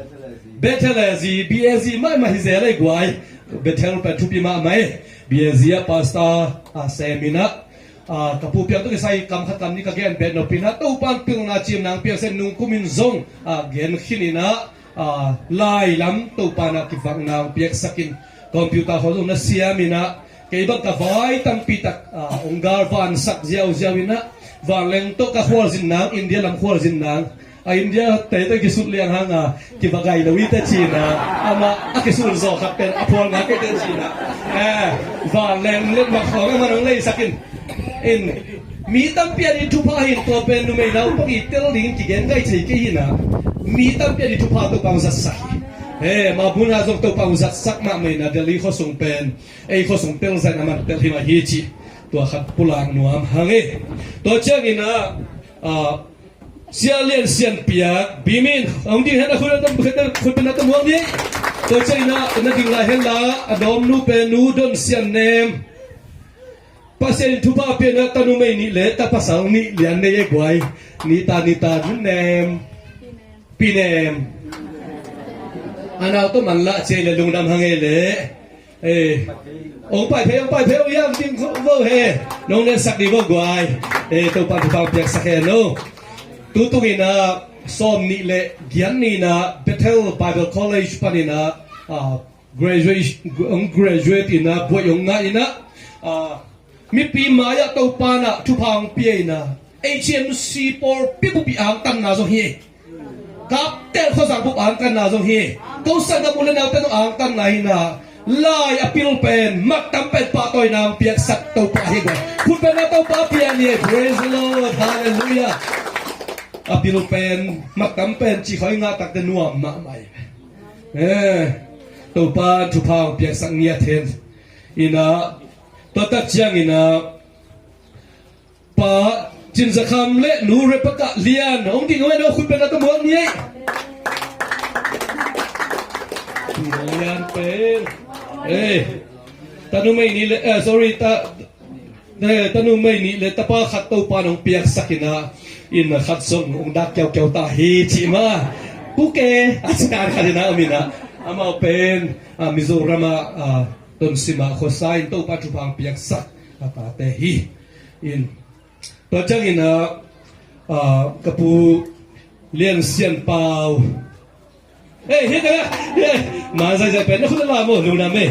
Bethel a zi, B A Z mahmah hi zel ei guai. Bethel pen thupi mahmah ei. B A Z ah pastor, ah, sem inah. Ah, ka pu pian tawh kisai kam khat kam nih ka gen bet nop inah. Topan pilna cimna hong piaksak nungkum in zong, ah, gen khin inah. Ah, lai lam Topa na kivakna hong piaksak in computer khawng zong na siam inah kei bang ka vai tampi tak, ah, hong galvansak ziauziau inah vanleng tawh ka khualzin nang, India lam khualzin nang. A India te tawh kisut liang hang a kiva gai lo i te ci inah amah a kisut zawh khat pen a phual ngak kei te ci inah. Eh, vanleng letmat khawng amah hong leisak in. In, mi tampi a ding thupha hi in tua pen numei naupang i tel dingin kigen gai thei kei hi inah. Mi tampi a ding thupha Topa hong zatsak hi. He, mah buna zong Topa hong zatsak mahmah inah Delhi khuasung pen ei khuasung tel zain a man tel hi mah hi cih tua khat pulak nuam hang ei. Tua ciang inah, ah, Sia Lian Sian Piak, bimin hong ding hen a khut a tam, khut a tam, khut pen a tam huang ni. Tua ciang inah na ding lai hen la, a dawmnu pen Nu Don Sian Nem. Pasian in thupha pianah tanumei nih le tapasal nih lian nei e guai. Nita, Nita, Nem. Pinem. A nau tawh man lah ciai le lungdam hang ei le. Eh. Ong pai phei, ong pai phei, ong yam ding vo he. Nong nen sak ding vo guai. Eh, Topa thupha piaksak he no. Tutung inah sawm nih le giat ni inah Bethel Bible College pan inah, ah, graduate, graduate inah, buai hong ngah inah, ah, mipi mai-ah Topa na thupha hong pia inah, H M C pawlpi bup i angtanna zong hi. Kaptel khuazang bup angtanna zong hi. Ko sanggam u le naute zong angtanna hi inah, lai a pil pen mak tam pen pahtawina hong piaksak Topa hi guai. Khut pen a Topa pia ni. Praise the Lord. Hallelujah. A pil pen mak tam pen ci khoi ngah takte nuam mahmah hi. Eh, Topa thupha hong piaksak ngiat hen. Inah, tua tak ciang inah, Pa Cin Za Kham le Nu Rebecca Lian hong ding hong en aw, khut pen a tamuak ni ei. Lian pen. Eh, tanumei ni le, eh, sorry, ta, Eh, tanumei nih le tapa khat Topa nong piaksak inah, in a khat zong ong dak kiaukiau ta hi cih mah. Pu Ke a ci kan khat in a om in a, amau pen a, Mizoram ah a, Tonsima khuasa in Topa thupha piaksak a tate hi. In tua ciangin a, a, ka pu Lian Sian Pau. Hei, hi ka, hei, man zaizai pen na khut la mo, luna me.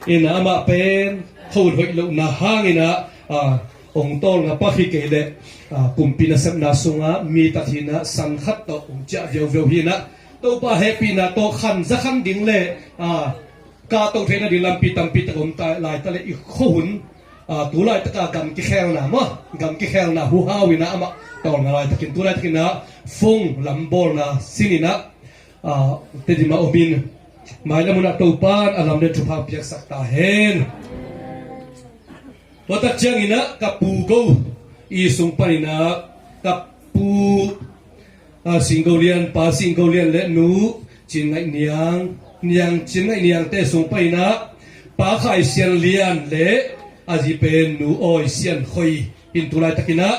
In amah pen khut hoih lohna hangin a, a, ong tawlnga pak hi kei leh, a, kumpi nasepna sungah mi tat hi in a, san khat tawh ong ciah viauviau hi in a, Topa hehpihna tawh khan za khan ding leh, a, kahto theihna ding lampi tampi tak om ta lai ta leh i khuahun, a, tu laitaka gam kikhelna maw, gam kikhelna huhau in a amah tawlnga laitakin, tu laitakin a phone lam bawlna sin in a, a, Tedim ah om in, mailam hun ah Topa'n a lam le thupha piaksak ta hen. Tua tak ciangin a ka pu Go i sung panin a ka pu, a, Sing Go Lian, pa Sing Go Lian le nu Cin Ngaih Niang, Niang Cin Ngaih Niang te sung panin a pa Khai Sian Lian le a zi pen nu Awi Sian Khoi in tu laitakin a,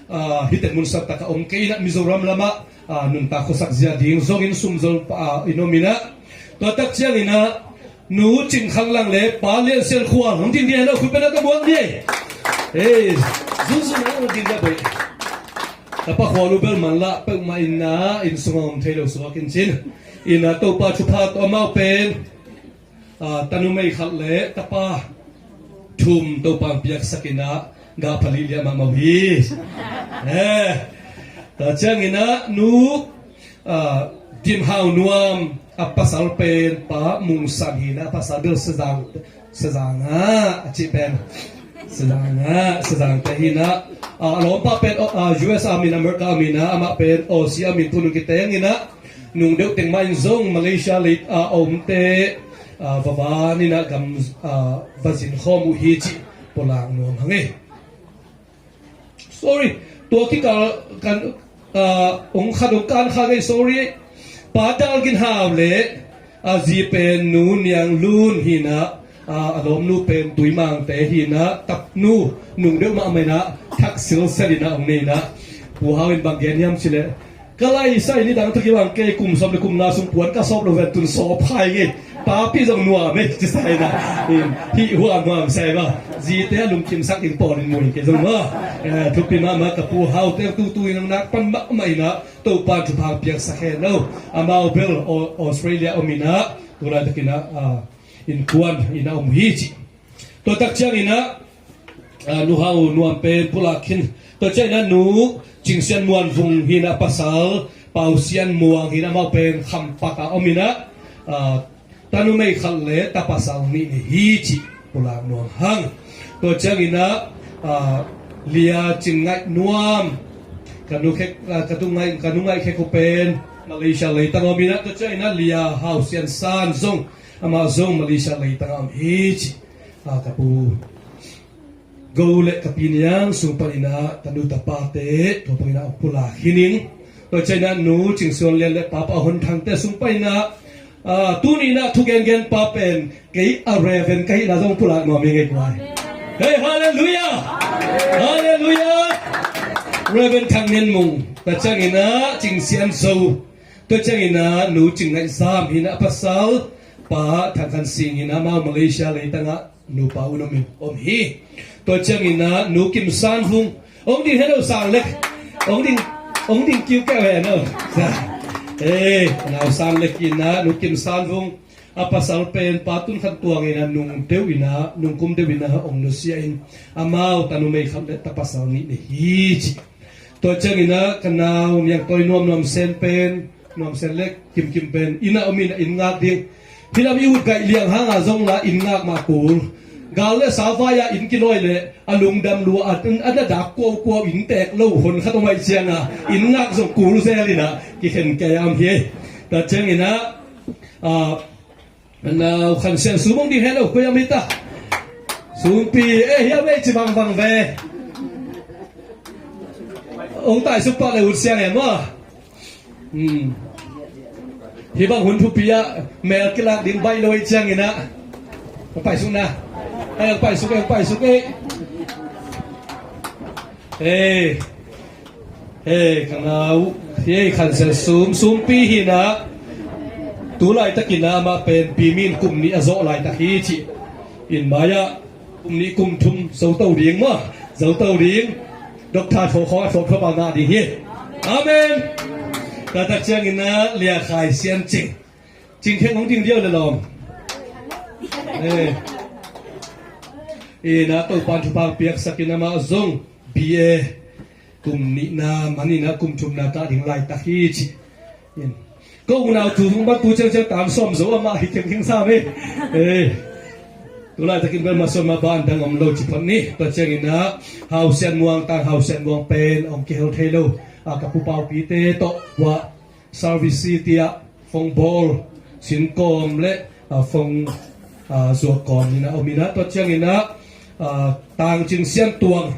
a, hih teh mun sak tak a om kei in a Mizoram lamah, a, nuntak khuasak zia ding zongin sumzol pa, a, in om in a, tua tak ciangin a nu Cin Khan Lang le pa Lian Sian Khual hong ding ding hen aw, khut beng a ka muak ni. Hei, zunzun a hong ding ding a boi. Tapa Khual uh bel manlah peuhmah in a, inn sungah om thei lo suak in cin. In a Topa thupha tawh amau pen, a, tanumei khat le tapa thum Topa'n piaksak in a, gah pha lihliah mahmah uh hi. Eh, tua ciangin a nu, a, Dim Hau Nuam a pasal pen pa Mung San hi in a, a pasal bel Sazang, Sazang ah a cih pen, Sazang ah, Sazang te hi in a, a, a lawmpa pen, a, U S a om in, America om in a, amah pen Aussie a om in, tu nung kiteng in a, nung deuh teng mah in zong Malaysia lei a omte, a, va van in a gam, a, va zin khawm uh hi cih pulak nuam hang ei. Sorry, tua kikal kan, a, ong khat ong kan kha ngei, sorry. Pa Dal Gin Hau le a zi pen nu Niang Lun hi in a, a, a lawmnu pen Tuimang te hi in a, tapnu nung deuh mahmah in a, thak silsel in a ong nei in a, Pu Hau in bang gen hiam cih leh, ka laisai ni dang thak hi bang kei kum sawm le kum nga sung puan ka sawp lo ven tun sawp hai ngei. Papi zong nuam ei ci sa in a. Hih huam huam sai ba. Zite a lungkimsak ding pawl in mu in kei zong maw. Eh, thupi mahmah ka Pu Hau te tutu in a nak pan mahmah in a, Topa thupha piaksak hen aw. Amau bel Au-, Australia om in a, tu laitakin a, a, innkuan in a om hi ci. Tua tak ciangin a, a, nu Hau Nuam pen pulak khin. Tua ciangin a nu Cing Sian Muan Vung hi in a, pasal Pau Sian Muang hi in a, amau pen Khampak ah om in a, a, tanumei khat le ta pasal nih nei hi cih pulak nuam hang. Tua ciangin a, a, Lia Cing Ngaih Nuam, ka nu khek, a, ka tu ngaih, ka nu ngaih khek uh pen Malaysia leitang ah om in a, tua ciangin a Lia Hau Sian San zong, amah zong Malaysia leitang ah om hi ci. A, ka pu Go le ka pi Niang sung panin a tanu tapate tua panin a pulak hi ning. Tua ciangin a nu Cing Suan Lian le papa Hon Thang te sung panin a, a, tuni in a thugengen pa pen kei a Reverend ka hihna zong pulak nuam hi ngei kuai. Hei, halleluiah! Halleluiah! Reverend Thang Nian Mung, tua ciangin a Cing Sian Zo, tua ciangin a nu Cing Ngaih Zam hi in a, a pasal pa Thang Khan Sing hi in a, amau Malaysia leitang ah nupa un om in om hi. Tua ciangin a nu Kim San Vung, ong ding hen aw Sang Lek, ong ding, ong ding kiu keu hen aw. Sa, eh, nau Sang Lek in a nu Kim San Vung, a pasal pen pa Tun Khan Tuang in a, nung deuh in a, nung kum deuh in a ong nusia in, amau tanumei khat le ta pasal nih nei hi ci. Tua ciangin a ka nau Niang Tawi Nuam, Nuam Sen pen, Nuam Sen le Kim Kim pen inn ah om in a, inn ngak ding. Hih lam i ut gaih liang hang a zong la inn ngak mah kul. Gal le sa vai a inn kilawi le a lungdam lua a, a na dak kuaukuau, inn tek lo hon khat om ahih ciang a, inn ngak zong kul zel in a kikhen kei a om hi. Tua ciangin a, a, nau Khan Sian Sum ong ding hen aw, koi a om hi ta. Sumpi, eh, hiam ei ci vangvang ve. Ong taisuk pah le ut siang e maw. Hmm. Hih bang hun thupi ah mel kilak ding baih lo ahih ciangin a, ong paisuk na. Eh, ong paisuk, eh, ong paisuk, eh. Eh. Hei, ka nau, hei, Khan Sian Sum, Sumpi hi na, tu laitakin amah pen Pi Min kum nih a zawh laitak hi ci. In mai-ah kum nih kum thum zo to ding maw, zo to ding. Doctor thaw khawng a thawh thawh bang ngah ding hi. Amen. Taktak ciangin a Lia Khai Sian Cing. Cing Kheng hong ding diau le lawm. Eh. Ina Topan thupha piaksakin amah zong B A kum nihna manina kum thumna kah ding laitak hi ci. In. Ko unau tu hong bang tu ciangciang tang sawm zo amah hi kengkeng sam hi. Eh. Tu laitakin bel masuan ma ban dang om lo ci phot ni. Tua ciangin a Hau Sian Muang, Tang Hau Sian Muang pen hong kihel thei lo. A ka pu Pau Pi te tawh ua Service City ah fong bawl sin kawm le, ah, fong, ah, zuak kawm ina om ina tua ciangin a, ah, Tang Cing Sian Tuang.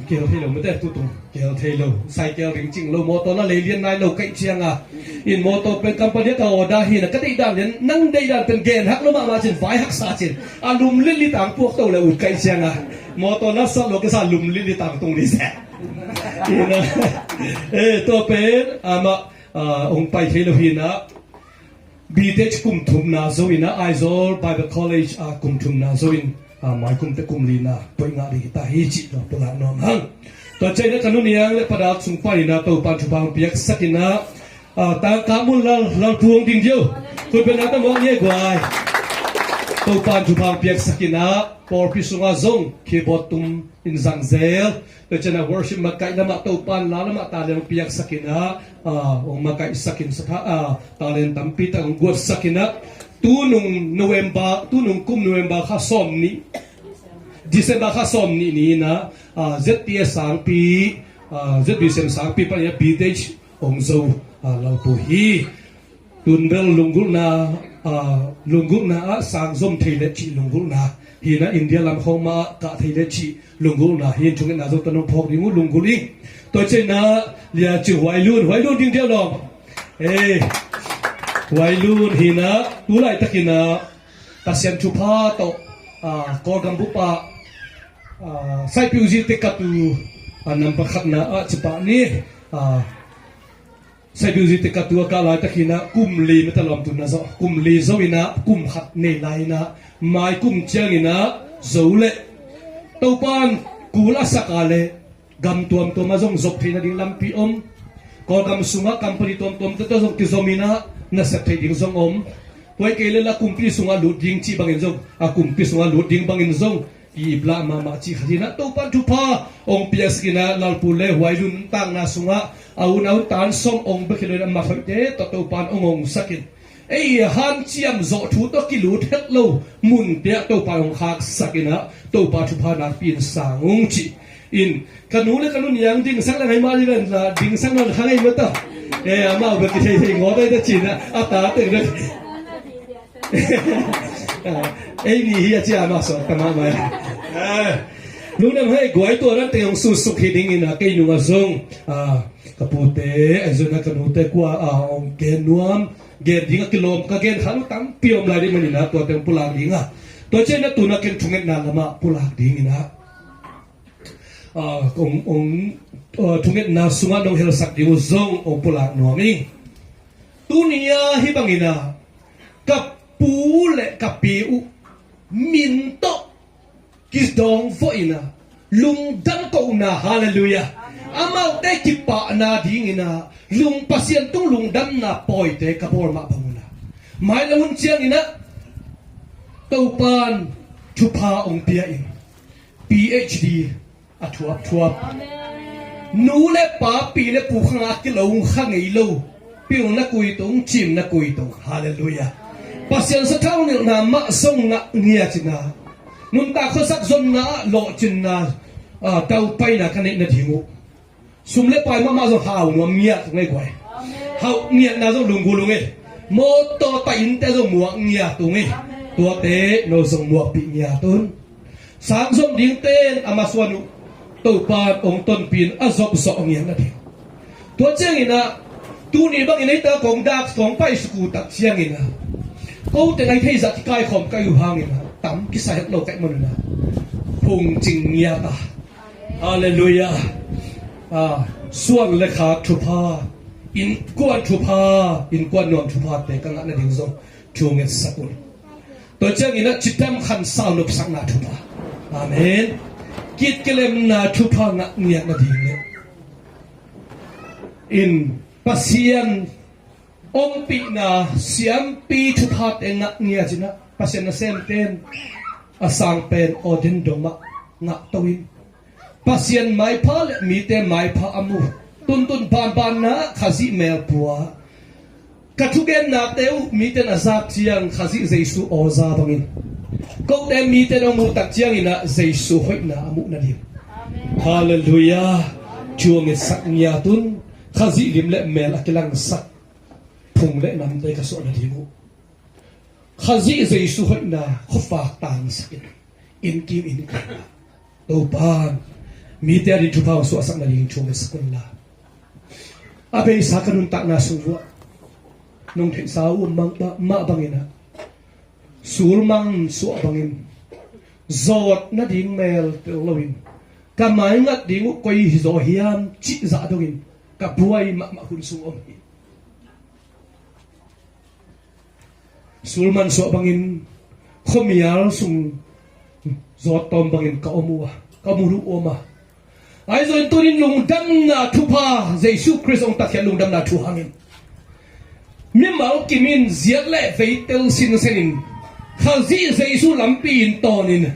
Kihel thei lo mate tutung. Kihel thei lo. Cycle ring cing lo, motor la lei lian nai lo kaih cianga. In motor pen company ka order hi na ka deih dan lian, nang deih dan pen gen hak lo mahmah cin, vai haksa cin. A lum lili tang puak to le ut kaih cianga. Motor la sa lo ka sa lum lili tang tung li se. Ina. Eh, tua pen, amah, ah, hong pai thei lo hi na. B Th kum thumna zo ina Aizawl Bible College a kum thumna zo in, ah, mai kum te kum lina poi ngah ding hi ta hi ci tua pulak nuam hang. Tua ciangin a ka nu Niang le Pa Dak sung pan ina Topan thupha piaksakin a, ah, tangka mun lal, lal puang ding diau. Kun pen na ta mawk nge guai. Topan thupha piaksakin a pawlpi sunga zong keyboard tum in zang zel. Tua ciangin a worship makaih lamah Topan la lamah talent piaksakin a, ah, hong makaihsakin satha, ah, talent tampi tak hong guatsakin a, tunung November, tunung kum November kha sawm nih, December kha sawm nih ni ina, ah, Z T S sangpi, ah, Z B C M sangpi pan ina B Th hong zo, ah, lo pu hi. Tun bel lunggulhna, ah, lunggulhna ah sang zom thei le cih lunggulhna. Hina India lam khawng mah ah kah thei le cih lunggulhna. Hin thungetna zong tanung phawk ding uh lunggulh ing. Tua ciangin a Lia Cing Huai Lun, Huai Lun ding diau lawm. Eh, Huai Lun hina tu laitakin a Pasian thupha tawh, ah, Kawlgam bup ah, ah, Saipiuzi te katu, ah, nampa khatna ah cipah ni, ah, Saipiuzi te katu a kah laitakin a kum li mete lawm tun na zo. Kum li zo ina kum khat nei lai ina mai kum ciangin a zo le Topan kul a sak a le gam tuamtuam a zong zop theihna ding lampi om. Kawlgam sungah company tuamtuam te tawh zong kizom ina na sep theih ding zong om. Tua hi kei le la kumpi sungah lut ding cih bangin zong, a kumpi sungah lut ding bangin zong ki iplah mahmah cih khat hi na Topan thupha hong piaksakin a Lalpu le Huai Lun takna sungah a un a un tan sawm hong bek hi lo in a mathoihte tawh Topan hong hongsakin ei hanciam zawh thu tawh kilut het lo munte ah Topan hong khaksakin a Topa thupha nakpi in sang ung cih in ka nu le ka nu Niang dingsak le ngai mah ding la dingsak nawn kha ngei mata. Eh, amau bek kithei thei ngawt ai ta cin a a ta teng bek. Ei ni hi a cia mah sawt ta mahmah. Lungdam hei guai tua nan teng hong susuk hi dingin a kei nungah zong, ah, ka pute ai zong a ka nute kua, ah, hong gen nuam gen ding a kilawm ka gen khan uh tampi om lai ding manin a tua teng pulak ding a tua cian a tuna ken thungetna lamah pulak dingin a, ah, hong, hong, ah, thungetna sungah nong helsak ding uh zong hong pulak nuam ing. Tuni a hi bangin a ka pu le ka pi uh min tawh kidawng vawh ina lungdam kohna, halleluiah. Amaute kipahna dingina lung Pasian tung lungdamna pawite ka bawl mah bang una mailam hun ciangina Topan thupha ong pia in PhD a thuapthuap. Nu le pa, pi le pu khanga kilo kha ngei lo. Pil na kui tung, cim na kui tung. Halleluiah. Pasian sathau nilhna mah zong ngah ngiat ina nuntak khuasak zonna ah lawhcinna, ah, taupaina ka neih nading uh. Sum le pai mahmah zong hau nuam ngiat tung ei guai. Hau ngiatna zong lunggul ung ei. Mawtaw ta innte zong muak ngiat ung ei. Tuate no zong muakpih ngiat un. Sang zom dingte in a masuan uh Topan ong tonpin a zop zawh ngiat nading. Tua ciangina tuni bangin eita kong dak kong pai sukul tak ciangina kote ngai theizah kikaikhawm kai uh hangina tam kisa het lo kaih manuna phungcing ngiat a. Halleluiah. Ah, Suan le khak thupha, innkuan thupha, innkuan nuam thuphate ka ngah nading zong thu ngetsak un. Tua ciangin ah cidam khansau nopsakna thupha, amen, kitkilemna thupha ngah ngiat nading le in Pasian ompihna siampi thuphate ngah ngiat in ah Pasian nasemten a sang pen ordain dong mah ngah to in Pasian maipha le mite maipha a mu, tuntun banbanna Khazih melpua, ka thugennate uh mite na zak ciang Khazih Jesu awza bangin, kote mite na muhtak ciangin ah Jesu hoihna a muh nading. Halleluiah. Thu a ngetsak ngiat un, Khazih lim le mel a kilangsak phung le namte ka suah nading uh. Khazih Jesu hoihna khuavak tangsakin, innkim innkim ah Topan mite ading thupha hong suahsak nading thu ngetsak unla. A beisa ka nuntakna sung uah nong theihsa uh mah bangin ah, sulmang suah bangin zawt nading mel tel loin, ka maingat ding uh koi hi zaw hiam cih zah dongin ka buai mahmah hun sung om hi. Sulman suah bangin khuamial sung zawt tawm bangin ka om uh a, ka om uh om a. Ahi zongin tunin lungdamna thupha, Jesu Khrist hong tatkhiat lungdamna thu hangin mimal kimin ziat le veitel sinsenin Khazih Jesu lampi in tawnin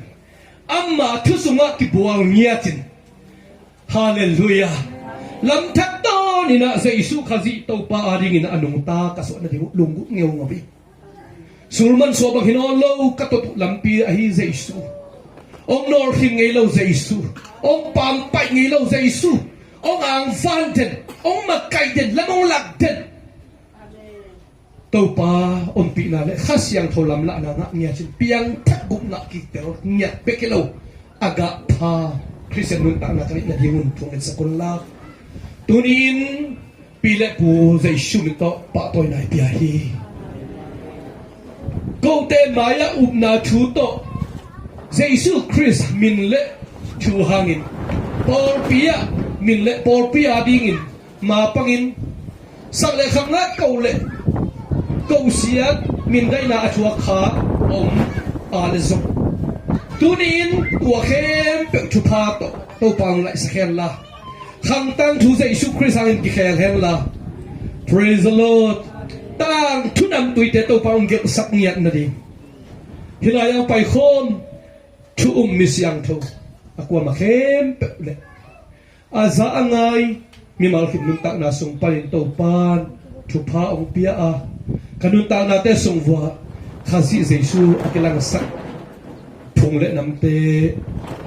ama thu sungah kibual ngiatin. Halleluiah. Lamthak tawnin ah Jesu Khazih Topa adingin a nungta ka suah nading uh lunggulh ngeungau hi. Sulman suah bang hi nawn lo, ka tot uh lampi ahi Jesu. Hong nawlkhin ngei lo Jesu. Hong pampaih ngei lo Jesu. Hong angvan den, hong makaih den, lam hong lak den. Topa ompihna le Kha Siangtho lamlahna ngah ngiat in piangthak gupna kiktel ngiat bek hi lo, a gah pha Khristian nuntakna ka neih nadingun thu ngetsak unla. Tuni-in pi le pu Jesu min tawh pahtawina i pia hi. Kote mai-ah upna thu tawh Jesu Khrist min le thu hangin pawlpi ah, min le pawlpi adingin mapangin sak le khak ngat ko le ko siat mindaina a thuak kha om a le zong, tuni-in tua khempeuh thupha tawh Topa hong laihsak henla, khangtang thu Jesu Khrist hangin kikhel henla. Praise the Lord. Tangthu namtuite Topa hong gelhsak ngiat nading, hih lai-ah paikhawm thu um mi siangtho a kuamah khempeuh le a za a ngai mimal khit nuntakna sung panin Topan thupha hong pia a, ka nuntaknate sung uah Khazih Jesu a kilangsak phung le namte,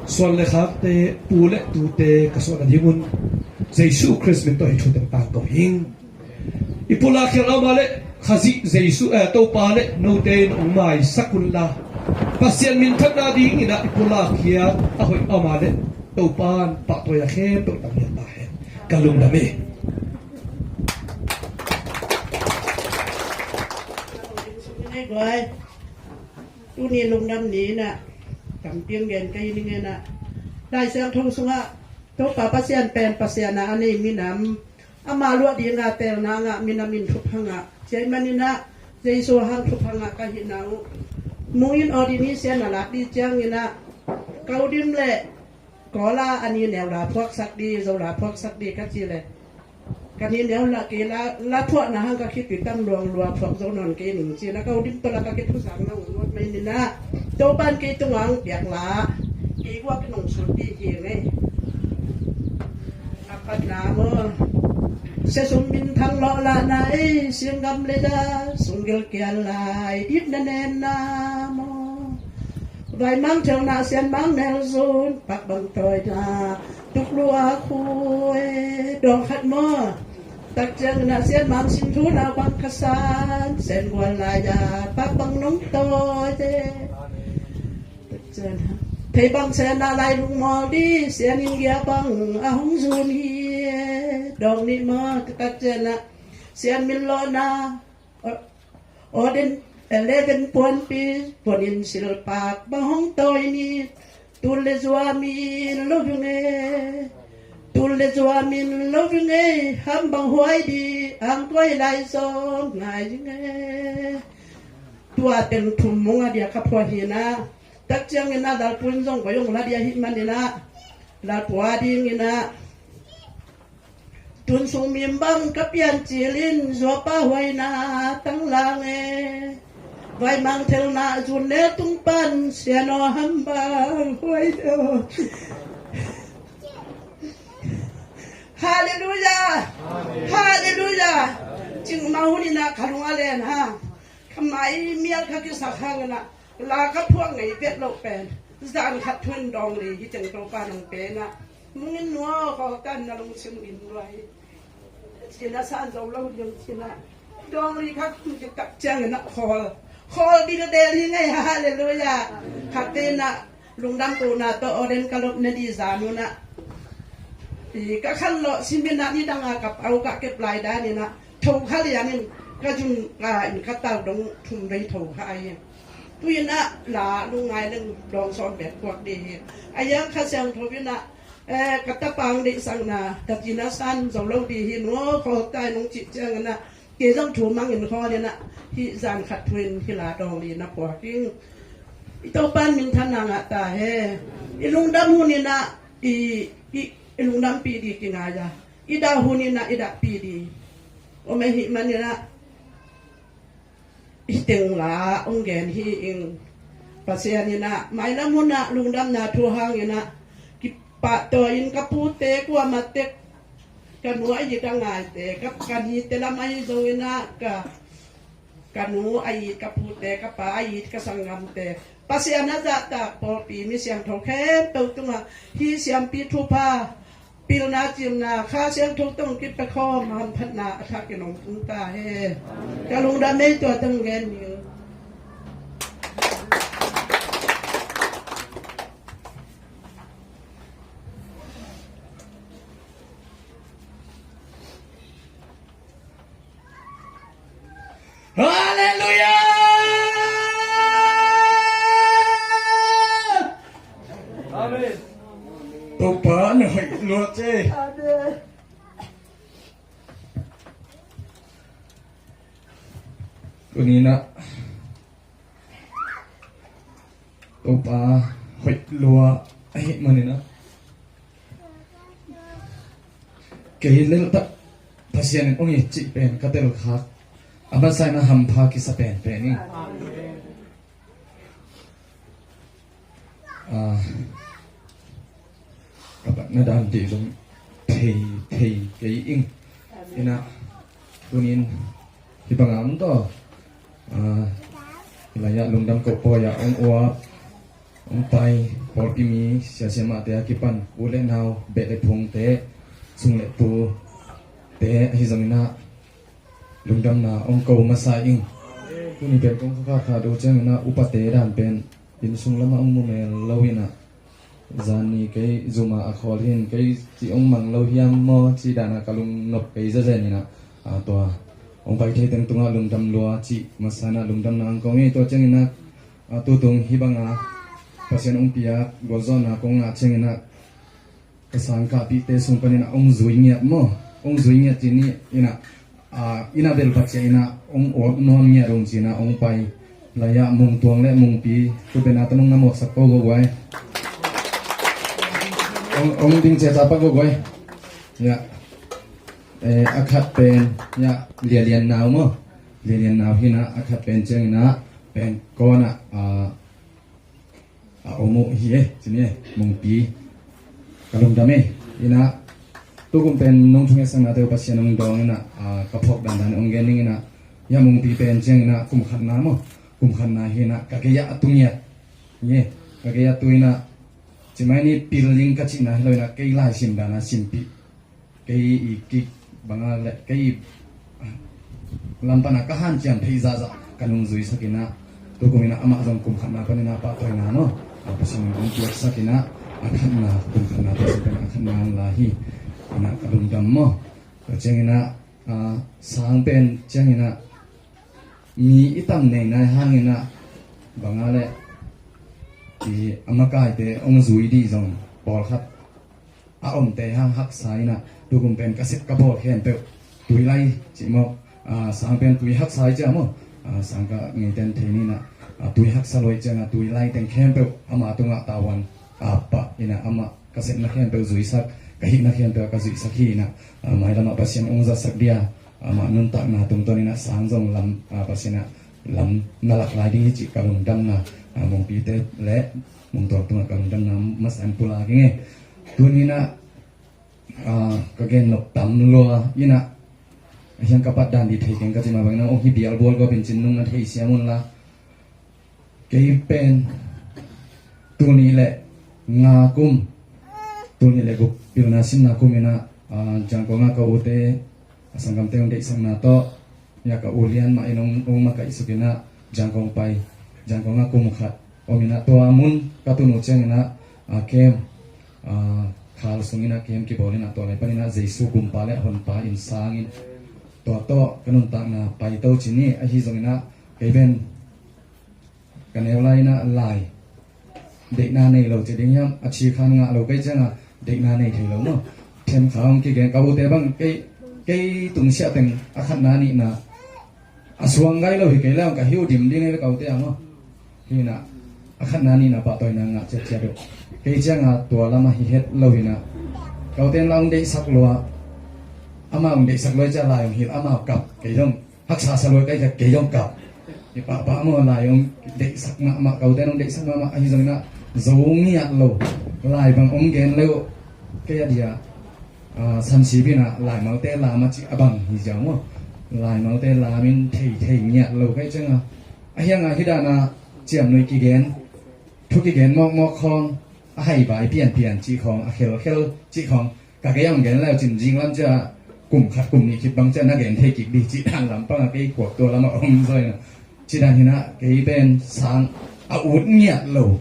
suan le khakte, pu le tute ka suah nadingun Jesu Khrist min tawh hih thu teng tangko hing. I pulak khial a om a leh Khazih Jesu, eh, Topa le note in hong maisak unla, Pasian minthanna dingin ah i pulak khial a hoih a om a leh Topan pahtawi a khempeuh tang lian ta hen. Ka lungdam hi. Tuni lungdam ni-in ah tampi hong gen ka hi ning e. Lai Siangtho sungah Topa Pasian pen Pasian a a nei minam, ama luah dinga teelna ngah minam in thupha ngah. Tua ahih manin ah Jesu hang thupha ngah ka hihna uh. Mung in ordination a lak ding ciangin ah Kawldim le Kawl a a ni neu la phuaksak ding, Zo la phuaksak ding ka cih leh, ka ni neu la kei la, la phuahna hang ka khitui tam luang lua phuak zo nawn kei ning ci-in ah Kawldim tawh la ka kithuzak na uh nuat mai-in ah, Topan kei tungah hong piak la, kei guak in hong sut ding hi ing ei. A patna maw, sia sum minthang lawh lahna ei, singgam le da sung gilkial lai, dipna nenna maw, vaimang thelna sianmang nelzun, pak bang tawina, tuklua khu e, dawng khat maw. Tak ciangin ah sianmang sin thu nau bang khasan, sen gual lai-a pak bang nong tawi e. Thei bang sen ah lai lungmawl ding, sian inn gia bang a hong zun hi e. Dawng nih maw, tak ciangin ah sian min lawhna, Ordain eleven puanpi, puanin silpak bang hong tawi ni, tul le zua mi lo hung e. Tu Le zua min lo ving ei, ham bang huai di, ang kuai lai zong ngai ving ei. Tua teng thum mung a dia ka phuah hi na. Tak ciangin a Lalpu in zong koi ong la dia hi manin a, Lalpu a dingin a, tun sung mim bang ka pian cilin, zuapa huaina tang lang e. Vai mang thelna zun ne tung pan, siano ham bang huai do. Halleluia. Halleluia. Cingmah hun in a ka lung a len ha. Ka mai mial ka kisak hangin a, la ka phuak ngei vet loh pen, zan khat thu in dawng li hi teng Topa nang pen a, mungin nua kawltan na lungsim in nua hi. Cina san zo lo ding cina. Dawng li kha kum kitak ciangin a khawl. Khawl bil del hi ngei, halleluia. Khat te na lungdam kohna tawh Oren ka lop na di zan un a, i ka khan lawh simin a, nidang a ka pau ka kep lai dan in a, tho kha lian in ka zum ka in ka tau dong thum vei tho kha ai. Tu in a la lungngai leng dawng sawm bek kuak di hi. A yang Kha Siangtho in a, eh, ka tapang deihsakna, ka cina san zo lo di hi, nua khawl tai nung cih ciangin a, kei zong thu mangin khawl in a, hih zan khat thu in hih la dawng li na phuak ing. I Topa in minthanna ngah ta hen. I lungdam hun in a, i, i, i lungdampih di kingai a, i dah hun in a, i dahpih di om ahih manin a, hih teng la ong gen hi ing. Pasian in a, mailam hun a lungdamna thu hangin a, kipahtawi in ka pute kuamah tek, ka nu a it a ngaite, ka, ka nite lam ahi zongin a, ka, ka nu a it, ka pute, ka pa a it, ka sanggamte, Pasian a zahtak pawlpi mi siangtho khempeuh tungah hih siampi thupha, pilna, cimna, Kha Siangtho tawh kipia khawm hamphatna a thakin hong tung ta hen. Ka lungdam ei, tua tawh gen ning. Halleluia! Amen. Topa na hoih lua ce. Amen. Tuni in a Topa hoih lua ahih manin a, kei leltak Pasian in ong it cih pen ka telkhak a, masa in a hampha kisa penpen ing. Ah, ka batna dan dih zong thei, thei kei ing. In a, tuni in hih bang a om tawh, ah, hih lai ah lungdam koh pawi ah ong uap, ong pai pawlpi mi sia siamahte a kipan u le nau, beh le phungte, sung le tute ahi zongin a, lungdamna ong ko masa ing. Tuni pen kong kha kha do ciangin a, upate dan pen inn sung lamah ong mu mel lo in a, zan ni kei zum a a khawl hi in, kei cih ong mang lo hiam maw cih dan a ka lungnop kei zenzen in a, a, tua ong pai thei teng tungah lungdam lua cih masa in a lungdamna ong ko ing. Tua ciangin a, a, tutung hih bang a Pasian ong piak gualzawhna kong ngah ciangin a, ka sangkahpihte sung panin a ong zui ngiat maw, ong zui ngiat ci ni in a, a, in a bel pacia in a ong uap nuam ngiat ong ci in a ong pai. Lai ah mung tuang le mungpi, tu pen a tanung na muaksak ko go guai. Ong, ong ding cia ta pa go guai. Ya. Eh, a khat pen, ya, Lia Lian Nau maw. Lia Lian Nau hi in a, a khat pen ciangin a, pen kawna, a, a om uh hi e, ci ni e, mungpi. Ka lungdam e, in a, tukum pen nong thungetsak nate uh Pasian ong dawng in a, a, ka phawk dandan ong gen ning in a, ya mungpi pen ciangin a kum khatna maw, kum khatna hi in a, ka gei ah a tu ngiat. Hi e, ka gei ah a tu in a, ci mai ni pil ing ka cihna hi lo in a, kei laisim dan a simpih. Kei i kik bang a le, kei i lam pan a ka hanciam theih zahzah ka nungzuisak in a, tukum in a amah zong kum khatna panin a pahtawina maw, a Pasian in hong piaksak in a, a khatna, kum khatna Pasian pen a khatna hong la hi. In a ka lungdam maw. Tua ciangin a, a, sang pen ciangin a, mi i tam nei nai hangin a, bang a le, i a makaite hong zui dih zong pawlkhat a omte hang haksa inah, tukum pen ka sep ka bawl khempeuh tuilai cih maw, sang pen tui haksa i ciah maw, sang ka ngeiten thei ninah, tui haksa luai ciangah tuilai teng khempeuh ama tungah tavuan a pah inah, amah ka sepna khempeuh zuisak, ka hihna khempeuh ka zuisak hi inah, mailamah Pasian ong zatsak dia, amah nuntakna tungtawn inah sang zong lam, Pasian ah lam na lak lai ding hi cih ka lungdamna, mungpite le mungtual tungah ka lungdamna masa in pulak ing e. Tuninah ka gen nop tam lua inah, a hiang ka pat dan di thei keng ka cima bangin ah, ong hi bialbual gua pincin nung na thei siam unla. Kei pen tul nih le nga kum, tul nih le guk pilna simna kum inah, Jangkong ah ka ute a sanggamte ong deihsakna tawh, ya ka u lian mah in ong makaihsuk inah Jangkong pai, Jangkong ah kum khat om inah, tua mun ka tun uh ciang inah, kem khal sung inah kem kibawl inah, tua lai pan inah Jesu gumpa le honpa in sang in, tua tawh ka nuntakna paito ci ni. Ahi zong inah kei pen ka neu lai inah lai deihna nei lo ci ding hiam, a ci khan ngah lo kei ciangah deihna nei thei lo maw. Themkha hong kigen ka ute bang, kei, kei tungsiah teng a khatna nihna a suang gai lo hi kei le hong ka hiu dim ding hi le ka ute ah maw. Hi inah a khatna nihna pahtawina ngah ciatciat uh. Kei ciangah tua lamah hi het lo hi inah, ka ute in la hong deihsak lua, amah hong deihsak lua ciah lai hong hilh, amah kap, kei zong haksa sa lua kai ciah kei zong kap. Hi pahpah maw, lai hong deihsak mahmah, ka ute in hong deihsak mahmah, ahi zong inah zo ngiat lo, lai bang om gen lo, kei a dia, sansi pi inah laimalte lam a cih a bang hi ziau maw. Laimalte lam in thei thei ngiat lo kai ciangah, a hiangah hi dana ciamnui kigen, thu kigen mawkmawk khawng, a haibai pianpian cih khawng, a khelkhel cih khawng, ka kei ang gen lai uh cin zing lam ciah kum khat kum nih khit bang ciah na gen thei kik dih cih dan lampang a kei kuak tua lamah om zaw inah. Cih dan hi inah kei pen sang a ut ngiat lo.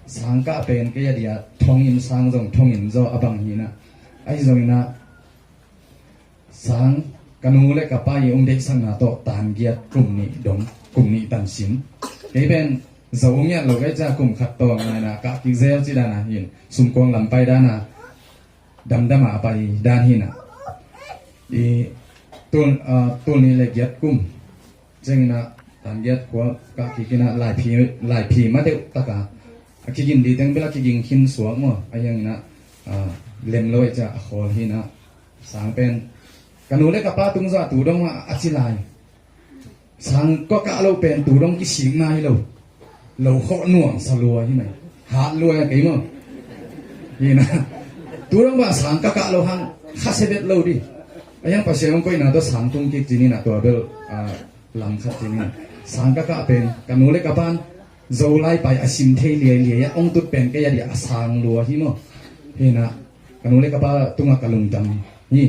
Sang kah pen kei a dia thongin sang zong thongin zaw a bang hi inah. Ahi zong inah sang ka nu le ka pa i ong deihsakna tawh tan giat kum nih dong, kum nih tan sim. Kei pen zo ngiat lo kei ciah kum khat tawh ngai inah kah kik zel cih dan a hin sumkuang lam pai dan a damdam a pai dan hi inah. I tul, tul nih le giat kum ciang inah tan giat khua kah kik inah laiphi, laiphi ma deuh taka a kigin di teng bel a kiging khin suak maw, a hiang inah lem lo e ciah a khawl hi inah. Sang pen ka nu le ka pa tung zah tu dong a, a ci lai. Sang ka kah lo pen tu dong kisik nai lo. Lo khawh nuam sa lua hi mai. Hat lua a kei maw. Hi inah tu dong bah sang ka kah lo hang kha se bet lo di. A hiang Pasian ong koihna tawh sang tung kik ci ni inah tua bel lam khat ci ni inah. Sang ka kah pen ka nu le ka pan Zolai pai a sim thei liailiai a ong tut pen kei a dia a sang lua hi maw. Hi inah ka nu le ka pa tungah ka lungdam hi.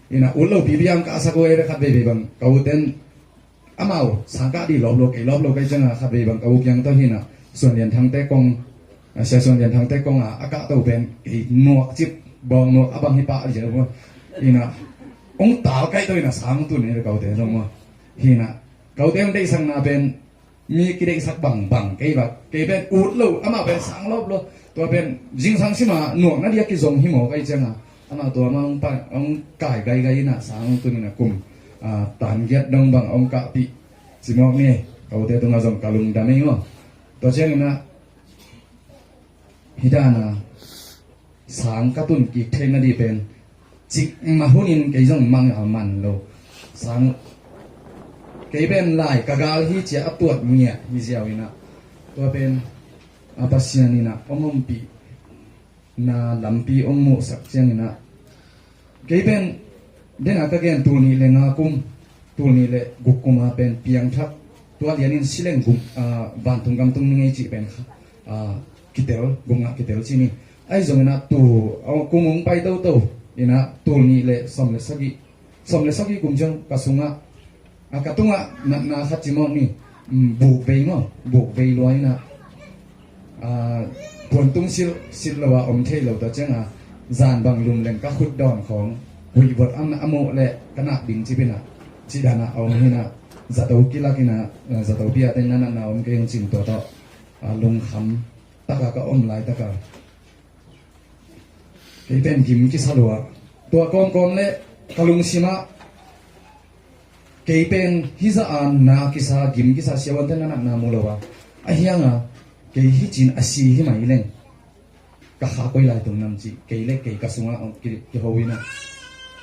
Hi inah ut lo pipi ang ka a sak uh e, khat veivei bang ka uten amau sang kah di lawp lo, kei lawp lo kei ciangah khat vei bang ka u kiang tawh hi inah Suan Lian Thangte kong, Sia Suan Lian Thangte kong a a kah to pen kei nuak cip bawng nuak a bang hi pah liau maw. Hi inah ong tal kaih to inah sang tun hi ka ute zong maw. Hi inah ka ute ong deihsakna pen mi kideihsak bangbang kei bak kei pen ut lo, amah pen sang lawp lo. Tua pen zingsang sima nuakna dia kizong hi maw kei ciangah amah tua amah ong kai gaigai inah sang tun inah kum tan giat dong bang ong kahpih ci mawk ni. Ka ute tungah zong ka lungdam ei maw. Tua ciang inah hi dana sang ka tun kik theihna di pen cikmah hunin kei zong mang a man lo. Sang kei pen lai ka gal hi ciah a tuat ngiat hi ziau inah tua pen a Pasian inah ong ompih na lampi ong muhsak ciang inah kei pen dena ka gen tul nih le nga kum, tul nih le guk kuma pen piangthak tua lianin sileng gum, vantung gamtung ni ngei cih pen kitel, gum ngah kitel ci ni. Ahi zong inah tu kum ong pai toto inah tul nih le sawm le sagih, sawm le sagih kum ciang ka sungah a ka tungah natna khat ci mawk ni. Buk vei maw, buk vei lua inah puantung silh silh lo a om thei lo ta ciangah zan bang lum leng ka khut dawn khawng huih vot a muh le ka nak ding cip inah cih danah a om hi inah zato kilak inah zato pi a teng na natna om kei hong cin tua tawh lungkham taka ka om lai taka Kei pen gim kisa lua. Tua kawmkawm le ka lungsim ah kei pen hih zah a na kisa, gim kisa, siavuante na natna mu lo a, a hiang a kei hih cin a si hi mai leng ka kha koi lai tung nam cih kei le kei ka sungah ki, kiho in ah,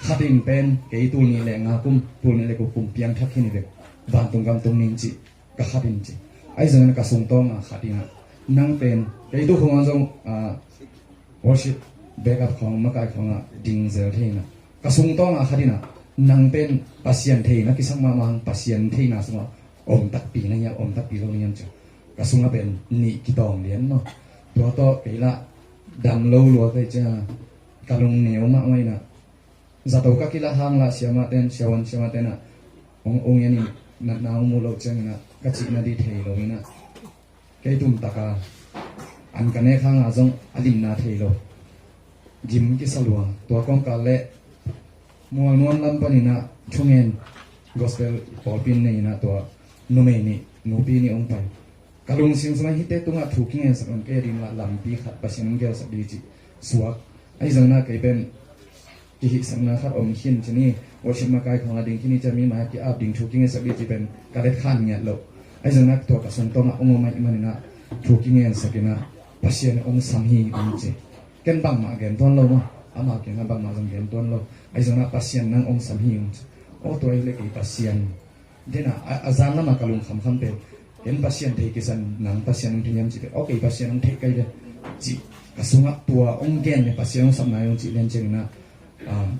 khat in pen kei tul nih le nga kum, tul nih le kua kum piangthak hi ni ve, vantung gam tung ning cih ka khat in ci. Ahi zongin ka sungtawng a khat in ah, nang pen kei tu khong ah zong, ah, worship backup khong, makai khong ah ding zel thei in ah, ka sungtawng a khat in ah, nang pen Pasian thei na kisak mahmah hang, Pasian theina sungah om takpi na hiam, om takpi lo na hiam ci. Ka sungah pen nih kitawng lian maw. Tua tawh kei lah dam lo lua kei cia, ka lung neu mahmah in ah, zato ka kilah hang lah siamah ten, siavuan siamah ten ah, ong, ong en in, natna ong mu lo ciangin ah ka cihna dih thei lo in ah, kei tum taka an ka nek hang a zong a limna thei lo. Gim kisa lua. Tua kawmkal le Mualnuam lam panin ah thungen, gospel pawlpi in nei in ah, tua numei nih, nupi nih ong pai. Ka lungsim sungah hihte tungah thu kingensak un, kei a ding lah lampi khat Pasian ong gelsak dih cih suak. Ahi zongin ah kei pen kihihsakna khat om khin ci ni, worship makai khong a ding khin ni cia, mi mai a ki-ap ding thu kingensak dih cih pen ka let khan ngiat lo. Ahi zongin ah tua ka sungtawng ah ong om ahih manin ah thu kingensak in ah, Pasian ong sam hi ong ci. Ken bangmah gen tuan lo maw, ama kiangah bangmah zong gen tuan lo. Ahi zongin ah Pasian nang ong sam hi ong ci. Aw, tua hi le kei Pasian. Dena a, a zan lamah ka lung khamkham pen, ken Pasian thei kisa, nang Pasian ong thei hiam ci pen, aw, kei Pasian ong thei kei ve ci. Ka sungah tua ong gen le Pasian ong sam nai ong ci lian ciangin ah, ah,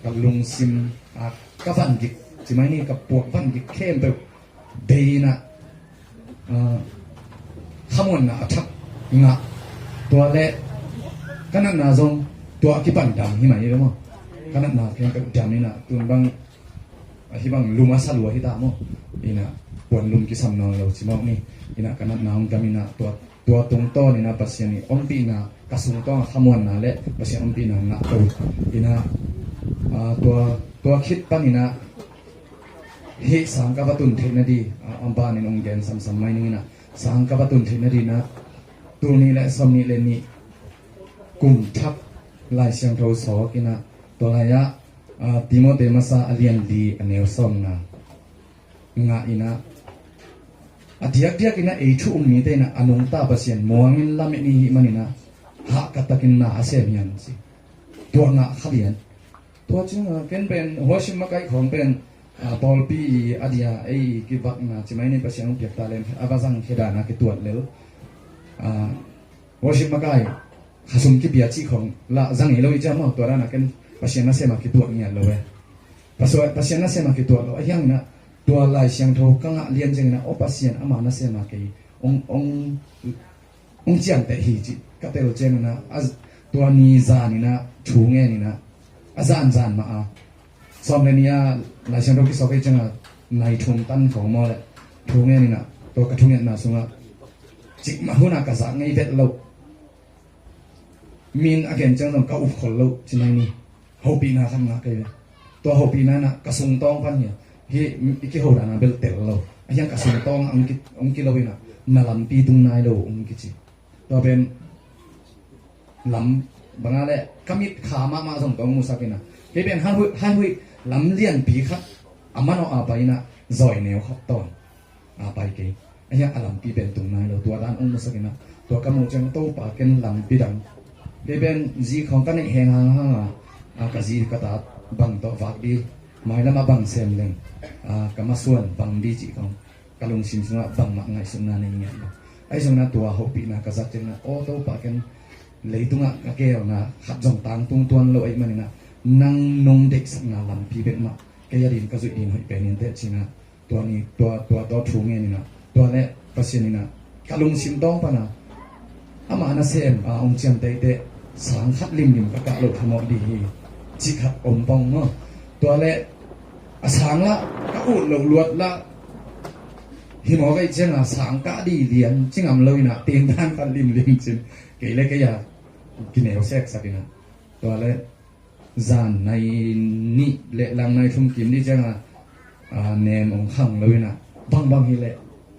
ka lungsim, ah, ka van gik, ci mai ni, ka puak van gik khempeuh bei in ah, ah, khamuanna a thak ngah. Tua le ka natna zong tua a kipan dam hi mai ve maw. Ka natna khempeuh dam in ah, tun bang, ah, hih bang lum a sa lua hi ta maw. In ah puan lum kisam nawn lo ci mawk ni. In ah ka natna hong dam in ah, tua, tua tungtawn in ah Pasian ii ompihna, ka sungtawng a khamuanna le Pasian ompihna ngah to. In ah, ah, tua, tua khit pan in ah hih sang ka va tun theihna dih, ah, a banin ong gen samsam mai ning in ah, sang ka va tun theihna dih in ah, tul nih le sawm nih le nih kum thak Lai Siangtho sawk in ah, tua lai ah, ah, Timote masa a lian li a neu sawmna ngah in ah, a diakdiak in ah ei thu um mite in ah a nungta Pasian muang in lamet ni hih manin ah hahkat takin na a sem hiam ci. Tua ngah kha lian. Tua ciang a ken pen worship makai khawng pen, ah, pawlpi ii a dia ei kivakna ci mai ni, Pasian hong piak talent a va zang khia dan a kituat lel. Ah, worship makai khasum kipia cih khawng lah zang hi lo i ciam maw, tua dan a ken Pasian nasem a kituat ngiat lo e. Pasian, Pasian nasem a kituat lo a hiang in ah, tua Lai Siangtho ka ngah lian ciangin ah, aw, Pasian ama nasem a kei ong, ong ong ciamteh hi cih ka tel ciangin ah, a, tua ni zan in ah thu ngen in ah, a zanzan mah a, sawm le nih a Lai Siangtho kisawk hi ciang a, nai thum tan khawng maw le, thu ngen in ah, tua ka thungetna sungah cikmah hun ah ka zak ngei vet lo. Min a gen ciang zong ka up khol lo ci mai ni. Hopihna khat ngah kei ve. Tua hopihna in ah ka sungtawng pan hi a, hih i kiho dan a bel tel lo. A hiang ka sungtawng ah ong ki, ong kilo in ah, na lampi tung nai lo ong kici. Tua pen lam bang a le ka mit kha mahmah zong tawh ong musak in ah, hih pen haihuih, haihuih lam lianpi khat a manawh a pai in ah, zawi neu khat tawn a pai kei. A hiang a lampi pen tung nai lo, tua dan ong musak in ah, tua ka muh ciang Topa ken lampi dang. Kei pen zi khawng ka neih heng hanghang a, a, ka zi ka ta bang tawh vak dih, mailam a bang sem leng, a, ka masuan bang dih cih khawng ka lungsim sungah bangmah ngaihsutna nei ngiat lo. Ahi zongin ah tua hopihna ka zak ciangin ah, aw Topa, ken leitungah ka geelna khat zong tangtung tuan lo ahih manin ah, nang nong deihsakna lampi bek mah kei a din ka zuih din hoih pen inteh ci-in ah, tua ni, tua, tua, tua thu ngen in ah, tua le Pasian in ah ka lungsim tawng pan a, amah nasem a ong ciamteh teh sang khat limlim ka kah loh thamawh dih hi, cih khat om pong maw. Tua le a sang lah ka ut loh luat lah hi mawk ahih ciang a, sang kah dih lian ci ngam lo in ah, teng dan khat limlim cin kei le kei a kineu seksak in ah, tua le zan nai nih le lang nai thum kim dih ciang a, a, nem ong khang lo in ah, bangbang hi leh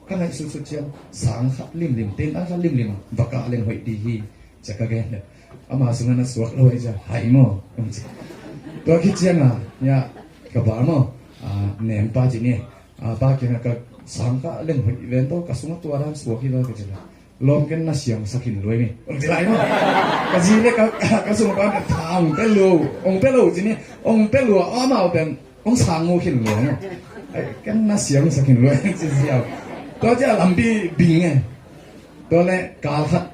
ka ngaihsutsut ciang sang khat limlim, teng dan khat limlim va kah leng hoih dih hi, ci-a ka gen leh, Ama sungah na suak lo ahi ciang hai maw, hong ci. Tua khit ciangah, ya, ka pa maw, a, nempa ci ni, a, pa kiangah ka sang kah leng hoih ven tawh, ka sungah tua dan suak hi lo ka ci leh, lawm ken na siangsak hin luai ni, hong ci lai maw. Ka zi le ka, ka sungah pa pen tha hong pia lo, hong pia lo ci ni, hong pia lo a, amau pen hong sang nguk hin luai maw. Ai, ken na siangsak hin luai ci ziau. Tua ciang lampi bing e. Tua leh kal khat,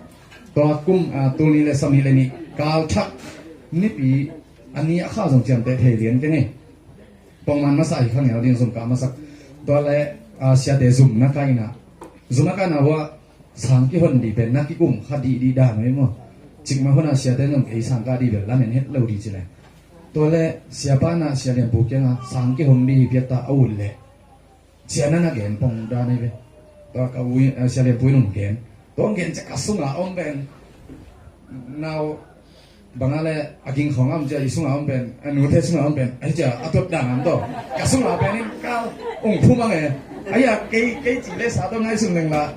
tua kum, a, tul nih le sawmnih le nih kal thak nipi a nih a kha zong ciamteh thei lian keng e. Pongman masa hi, kha ngel ding zum kah masak. Tua leh, a, siate zumna kah in ah, zumna kah in ah ua sang kihon ding pen na kikum kha dihdih dan uh hi maw. Cikmah hun ah siate zong ei sang kah ding bel lamen het lo ding ci leh. Tua leh siapa in ah Sia Lianpu kiangah sang kihong ding hi piak ta a ut leh, Sia na na gen pong dan ahi ve. Tua ka u in, eh, Sia Lianpu in hong gen. Tua hong gen ciang ka sungah om pen nau bang a le a ging khawng a om ciang i sungah om pen, a nute sungah om pen, ahi ciang a tuat dan a om tawh. Ka sungah pen in kal hong phu mang e. Ahi a kei, kei ci le sa tawh ngai sung leng la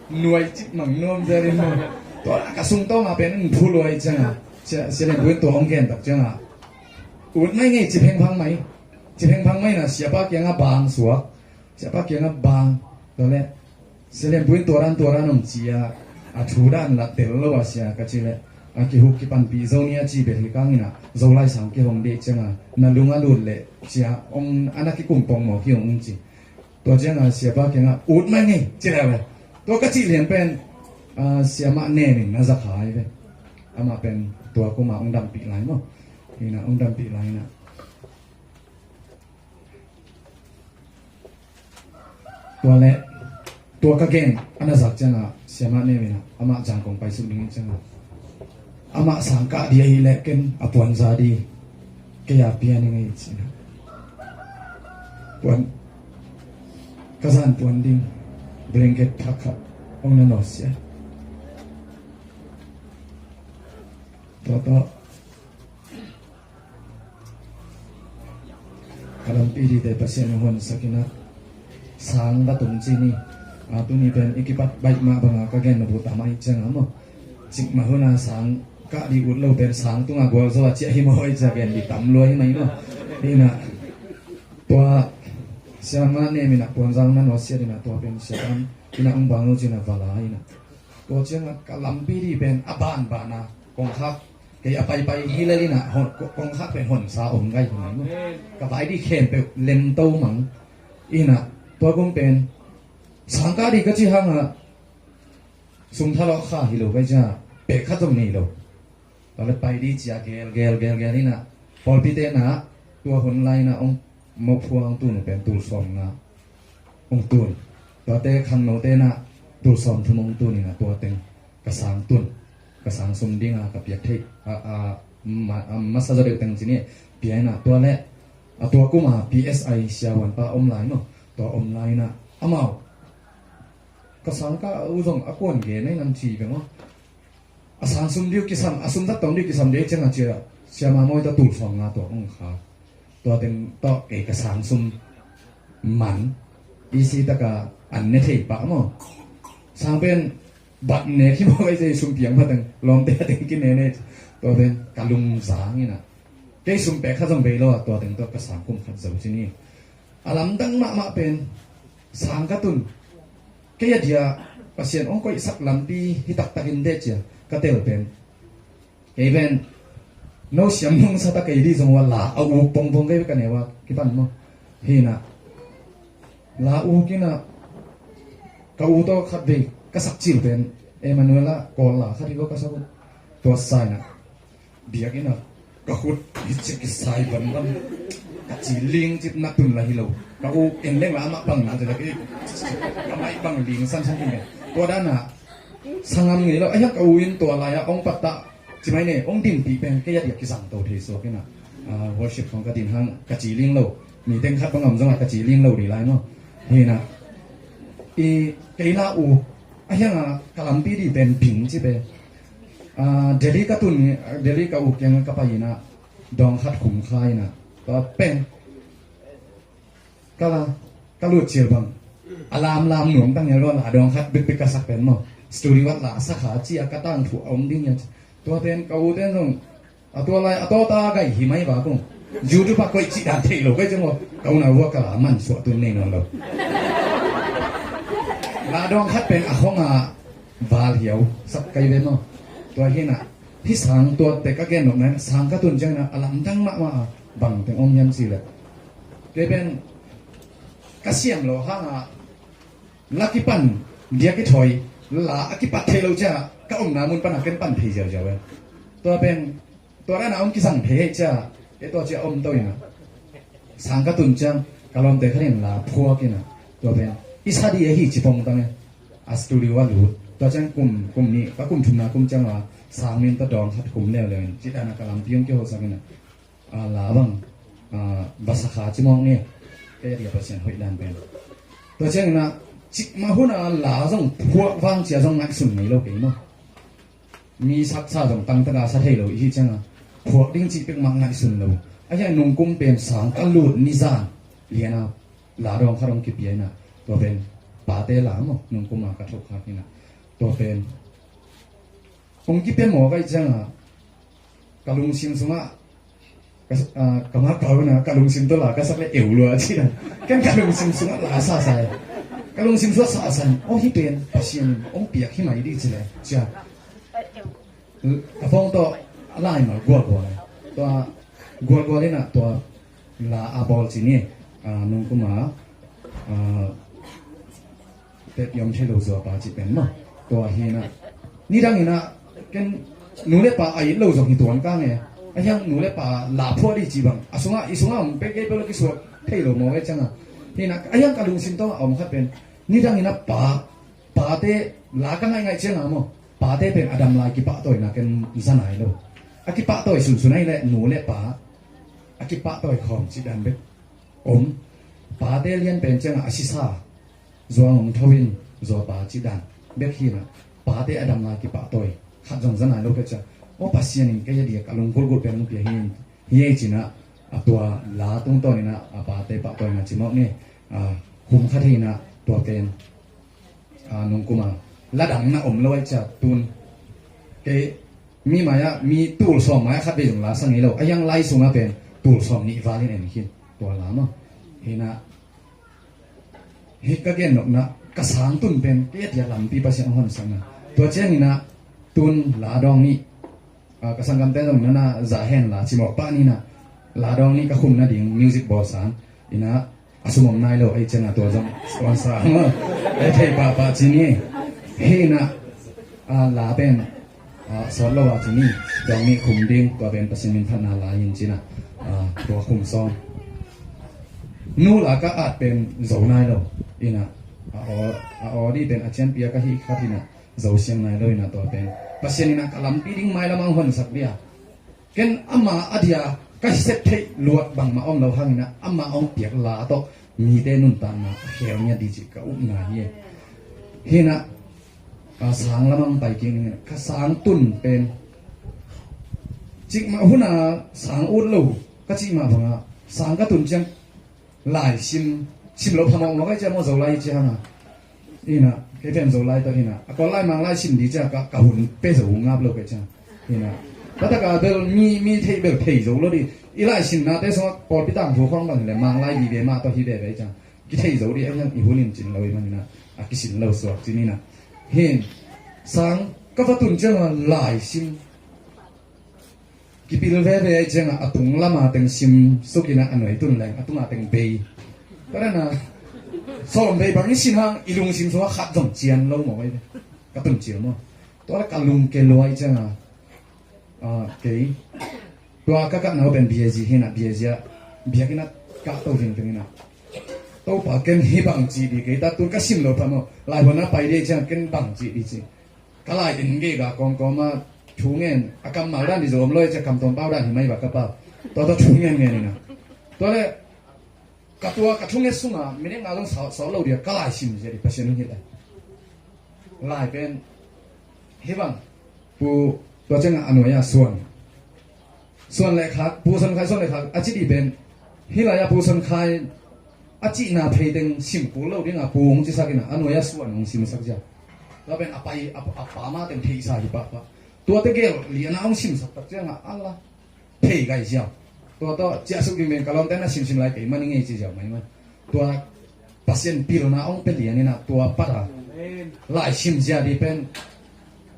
nuai cip mang nuam zel in maw. Tua ka sung tawngah pen in phu luai ciangah Sia, Sia Lianpu in tua hong gen tak ciangah ut mai ngei, ci phengphang mai. Ci phengphang mai in ah siapa kiangah bang suak. Siapa kiangah bang. Tua leh Sia Lianpu in tua dan tua dan hong ci a, a thu dan lah tel lo a sia ka ci leh, a kihuk kipanpih zo ni a ci bel hi kang in ah, Zolai sang kihong ding ciangah na lung a lut leh sia hong a na kikum pong mawk hi hong ci. Tua ciangah siapa kiangah ut mai ni ci leh ve. Tua ka cih lian pen, a, siamah Nem in na za kha hi ve. Amah pen tua kum ah hong dampih lai maw. Hi in ah hong dampih lai in ah. Tua leh tua ka gen a na zak ciangah siamah Nem in ah amah Zangkong paisuk ding ciangah, amah sang kah ding ahih leh ken a puanza ding kei a pia ning ei ci in ah. Puan, ka zan puan ding blanket thak khat hong na nawsia. Tua tawh ka lampi dingte Pasian in hong honsak in ah, sang va tung ci ni. A, tuni pen i kipat baih mah bangah ka gen na bu tam ahih ciangah maw. Cikmah hun ah sang kah ding ut lo pen sang tungah gualzo a ciah hi maw, ahih ciang gen ding tam lua hi mai maw. Hi in ah tua siamah Nem in ah puanza hong na nawsia in ah tua pen siapa in ah hong bang lo ci in ah va la in ah. Tua ciangah ka lampi ding pen a banban a kongkhak, kei a paipai hi lel in ah hon, ko-, kongkhak pen honsa om ngai hi mai maw. Ka vai ding khempeuh lemto mang in ah, tua kum pen sang kah ding ka cih hangah sum thalawh kha hi lo, vai ciang pek khat zong nei lo. Tua leh pai ding ci a gel, gel, gel, gel in ah, pawlpite in ah tua hun lai in ah hong mophuang tun uh pen tul sawmnga hong tun. Tuate khangnote in ah tul sawmthum hong tun in ah tua teng ka sang tun, ka sang sum ding a ka piak theih a, a, ma-, a masa zaw deuh teng ci ni, pia in ah tua leh a tua kum a P S I siavuanpa om lai maw. Tua om lai in ah amau ka sang kah uh zong a kuan gen a hi nam ci beng aw. A sang sum ding uh kisam, a sum zat tawm ding uh kisam ding ciangah ci a, siamah mawi tawh tul sawmnga tua hong kha. Tua teng tawh kei ka sang sum man i si taka an ne thei pah maw. Sang pen bat ne khi maw, kei sum piang pah teng lawmte a teng kine ne. Tua pen ka lungzang in ah kei sum pek khat zong bei lo a, tua teng tawh ka sang kum khat zo ci ni. A lamdang mahmah pen sang ka tun, kei a dia Pasian hong koihsak lampi hi taktakin deh cia ka tel pen. Kei pen no siam nungsa ta kei dih zong ua la a uk pongpong kei ka neu a kipan maw. Hi in ah la uk in ah ka u tawh khat vei ka sak cil pen Emmanuel ah Kawl la khat hi ko ka sak uh. Tua sa in ah biakinn ah ka khut hi ciah kisai banban. Ka ci ling cip na tun la hi lo. Ka u en leng la amah bang na te la kei ka mai bang ling sansan hi me. Tua dan ah sangam ngei lo. Ahiang ka u in tua lai ah hong pattah ci mai ne, hong dinpih pen kei a diak kizang to thei suak in ah, ah, worship khong ka din hang ka ci ling lo. Mi teng khat bang om zong ah ka ci ling lo dih lai maw. Hi in ah i kei la u ahiang ah ka lampi dih pen bing ci pen. Ah, Delhi ka tun, Delhi ka u kiang ka pai in ah dawng khat khum kha in ah tua pen ka la, ka lut cil bang a lamlam nuam tang ia, la dawng khat bikbik ka sak pen maw. Studio ah la sa kha ci a ka tangthu a om ding ia. Tua pen ka u ten zong a tua lai a tawta gaih hi mai ba kung YouTube ah koih cih dan theih lo kai ciang aw, ka unau vua ka la man suah tun nei nawn lo. La dawng khat pen a hong a val hiau sak kai ve maw. Tua hinah hih sang tuatte ka gen nopna in sang ka tun ciangin a lamdang mahmah a bang teng om hiam cih leh, kei pen ka siam lo hangah la kipan dia kithawi la a kipat thei lo ciah ka omna mun pana ken pan thei ziauziau e. Tua pen tua dana om kisang thei hei ciah e, tua ciah om to inah sang ka tun ciang ka lawmte khatin la phuak inah tua pen i sa di ahi ci pong tang e. A studio a lut tua ciang kum kum nih ka kum thumna kum ciang a sang min ta dawng khat khum leuleu in ci dana ka lampi om kihosak inah a la bang a basakha cimawk nge. Kei a dia Pasian hoih dan pen tua ciangin ah cikmah hun a la zong phuak vang cia zong ngaihsun ngei lo kei maw. Mi saksa zong tangtaka sa thei lo ihi cianga phuak ding cih pek mah ngaihsun lo. A hiang nungkum pen sang ka lut nizan liana la dawng kha dong kipia inah tua pen pate la maw nungkum a ka thok khak inah tua pen hong kipia mawk ahi cianga ka lungsim sungah ka, ah, ka mak kau na ka lungsim tawh la ka sak le eu lua ci na. Ken ka lungsim sungah la sa sa e. Ka lungsim sungah sa sa e. Aw hi pen Pasian in hong piak hi mai dih ci le cia. Ka phone tawh a lai mal gualgual e. Tua gualgual inah tua la a bawl ci ni. Ah, nungkum a, ah, tep i om thei lo zaw pa cih pen maw. Tua hi inah nidang inah ken nu le pa a it lo zong hi tuan ka nge. A hiang nu le pa la phuah dih cih bang a sungah i sungah om pek kei pek lo kisuak thei lo maw ve cianga. Hi inah a hiang ka lungsim tawh a om khat pen nidang inah pa pate la ka ngaih ngaih cianga maw. Pate pen a dam lai kipahtawina ken za nai lo. A kipahtawi sunsun ahi leh nu le pa a kipahtawi khawm cih dan bek om. Pate lian pen cianga a sisa zuang hong tho in zuapa cih dan bek hi inah pate a dam lai kipahtawi khat zong za nai lo pia cia. Aw Pasian in kei a diak a lungkulgulh pen hong pia hi in hi ei ci inah a tua la tungtawn inah a pate pahtawina cimawk ni. A hum khat hi inah tua pen a nungkum a la dang na om lo ai cia tun kei mi mai-ah mi tul sawm mai-ah khat vei zong la sa ngei lo. A hiang lai sungah pen tul sawm nih val in en khin tua la maw. Hi inah hih ka gen nopna ka sang tun pen kei a tia lampi Pasian hong honsakna. Tua ciang inah tun la dawng nih, ah, ka sanggamte zong nana zah hen la cimawk pah ni inah la dawng nih ka khum nading music bawl san inah a sum om nai lo ahi cianga tua zong sponsor maw. Ei thei pahpah ci ni. Hi inah, ah, la pen ah, sawt lo a ci ni. Dawng nih khum ding tua pen Pasian minthanna lai in ci inah, ah, tua khum sawm. Nu la ka at pen zo nai lo inah a aw, a aw dih pen a cianpi a ka hih khat inah zo siang nai lo inah tua pen Pasian inah ka lampi ding mailam a hong honsak dih a. Ken ama a dia ka sep theih luat bangmah om lo hang inah ama hong piak la tawh mite nuntakna a khel ngiat dih cih ka upna hi e. Hi inah a sang lamang pai kik ning ka sang tun pen cikmah huna sang ut lo ka cih mah banga sang ka tun ciang lai sim sim lo phamawh mawk ai ciang maw zo lai ci hanga. Hi inah kei pen zo lai tawh hi inah a kawl lai mang lai sim di ciang ka, ka hun pe zo ngap lo kei ciang. Hi inah pataka bel mi, mi theih bel thei zo lo di i lai simnate sungah pawlpi tangthu khawng bang hi le mang lai di ve mah tawh hi veve ciang. Kithei zo dih a hiang i hun in cin lo i man inah a kisin lo suak cin inah hin sang ka va tun cianga lai sim kipil veve ahi cianga a tung lama teng sim suk inah a nuai tun leng a tunga teng bei. Ka dana sawm vei bang i sin hang i lungsim sungah khat zong cian lo maw ahi ve. Ka tun cian maw tua le ka lungke luai cianga. Ah, kei tua ka kah nau pen B A G hi inah B A G ah biakinn ah kah to ding teng inah Topa ken hi bang cih dih kei ta tun ka sim lo pha maw. Lai huan a pai dih ciang ken bang cih dih cih ka lai in gei ga kawmkawm a thu ngen a kammal dan dih zo om lo ciang kamtawm pau dan hi mai ba ka pau. Tua tua thu ngen ngen inah tua le ka tua ka thunget sunga minute nga zong sawt, sawt lo dia ka lai sim zia di Pasian hong hilh lai. Lai pen hi bang pu tua cianga a nuai-a suan suan le khak pu suan khai suan le khak a ci di pen hi lai-a pu suan khai a cihna phei teng sim kul lo dinga pu hong cisak ina a nuai-a suan hong simsak zia. Tua pen a pai a, a pa ma teng theihsa hi pahpah. Tuate gel liana hong simsak tak ciangah a la thei gai ziau. Tua tawh ciahsuk ding pen ka lawmte na simsim lai kei mani ngei ci ziau maimai. Tua Pasian pilna hong pia lian inah tua pata lai sim zia di pen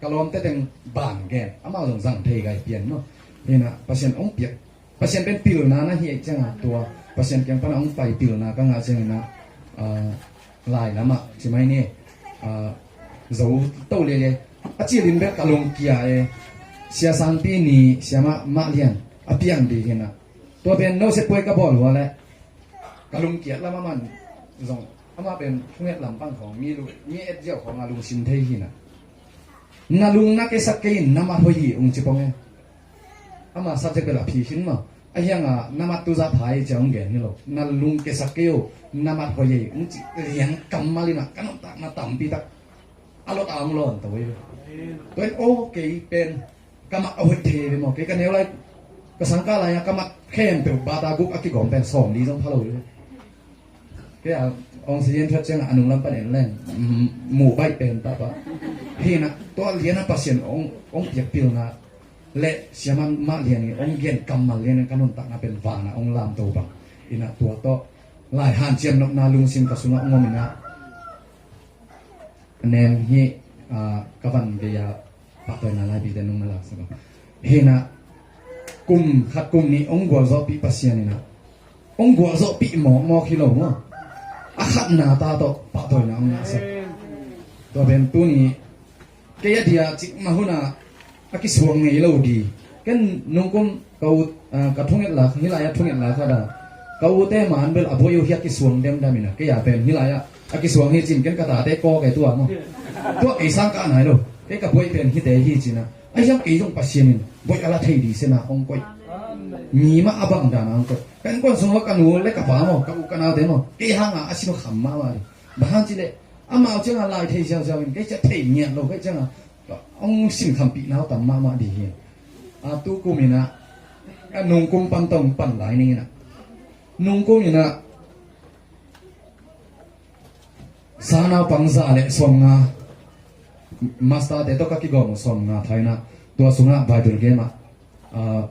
ka lawmte teng ban gen amau zong zang thei gai pian maw. Hinah Pasian hong piak Pasian pen pilna na hi aih ciangah tua Pasian kiang pana hong pai pilna ka ngah cianginah, ah, lai lamah ci mai ni, ah, zo to lele a cilin bek ka lungkia e. Sia Sangpi ni siamah mah lian a piang di hinah tua pen no se puai ka bawl hua le ka lungkiat lam a man zong ama pen thunget lampang khawng mi lu mi et ziau khawng a lungsim thei hinah na lung na kesak kei in na mat hoi hi ung ci pong e. Ama subject bel a phi khin maw. A hianga na mat tu zah phai cia hong gen hi lo. Na lung kesak kei o, na mat hoi ei ung ci lian kammal inah ka nuntak na tampi tak a lot a hong lawn to ei. Tua in o kei pen ka mat a hoih thei ve maw. Kei ka neu lai ka sangka lai a ka mat khempeuh bata guk a kigawm pen sawm li zong pha lo ei. Kei a oxygen that ciangah a nunglam pan en leng muh baih pen tapa. Hinah tua liana Pasian ong piak pilna le siamah mah lianin ong gen kammal lianin ka nuntakna pen vana ong lamto bang. Inah tua tawh lai hanciam nopna lungsim ka sungah ong om inah nem hi, ah, ka van gei a pahtawina laipite nung na laksak a. Hinah kum khat kum nih ong gualzawhpih Pasian inah ong gualzawhpih mawkmawk hi lo maw. A khatna ta tawh pahtawina ong ngahsak. Tua pen tuni kei a dia cikmah hunah a kisuang ngei lo di. Ken nungkum ka u, ah, ka thunget la, hih lai-ah thunget la khat a ka ute man bel a buai uh hi a kisuang demdam inah kei a pen hih lai-ah a kisuang hi cin ken ka tate kawk e tua maw. Tua kei sang ka nai lo. Kei ka buai pen hite hi cinah a hiam kei zong Pasian in buai a la thei di sena hong koih. Mi mah a bang dana hong koih. Ka innkuan sung maw ka nu le ka pa maw ka u ka naute maw kei hanga a sin kham mahmah di. Bang hang cileh amau cianga lai thei ziauziau in kei cia thei ngiat lo kei cianga hong sinkhampih nau tam mahmah di hi. A tu kum inah a nungkum pan tong pan lai ning inah nungkum inah sa naupang za le sawmnga master te tawh ka kigawm uh sawmnga pha inah tua sungah Bible game ah, ah,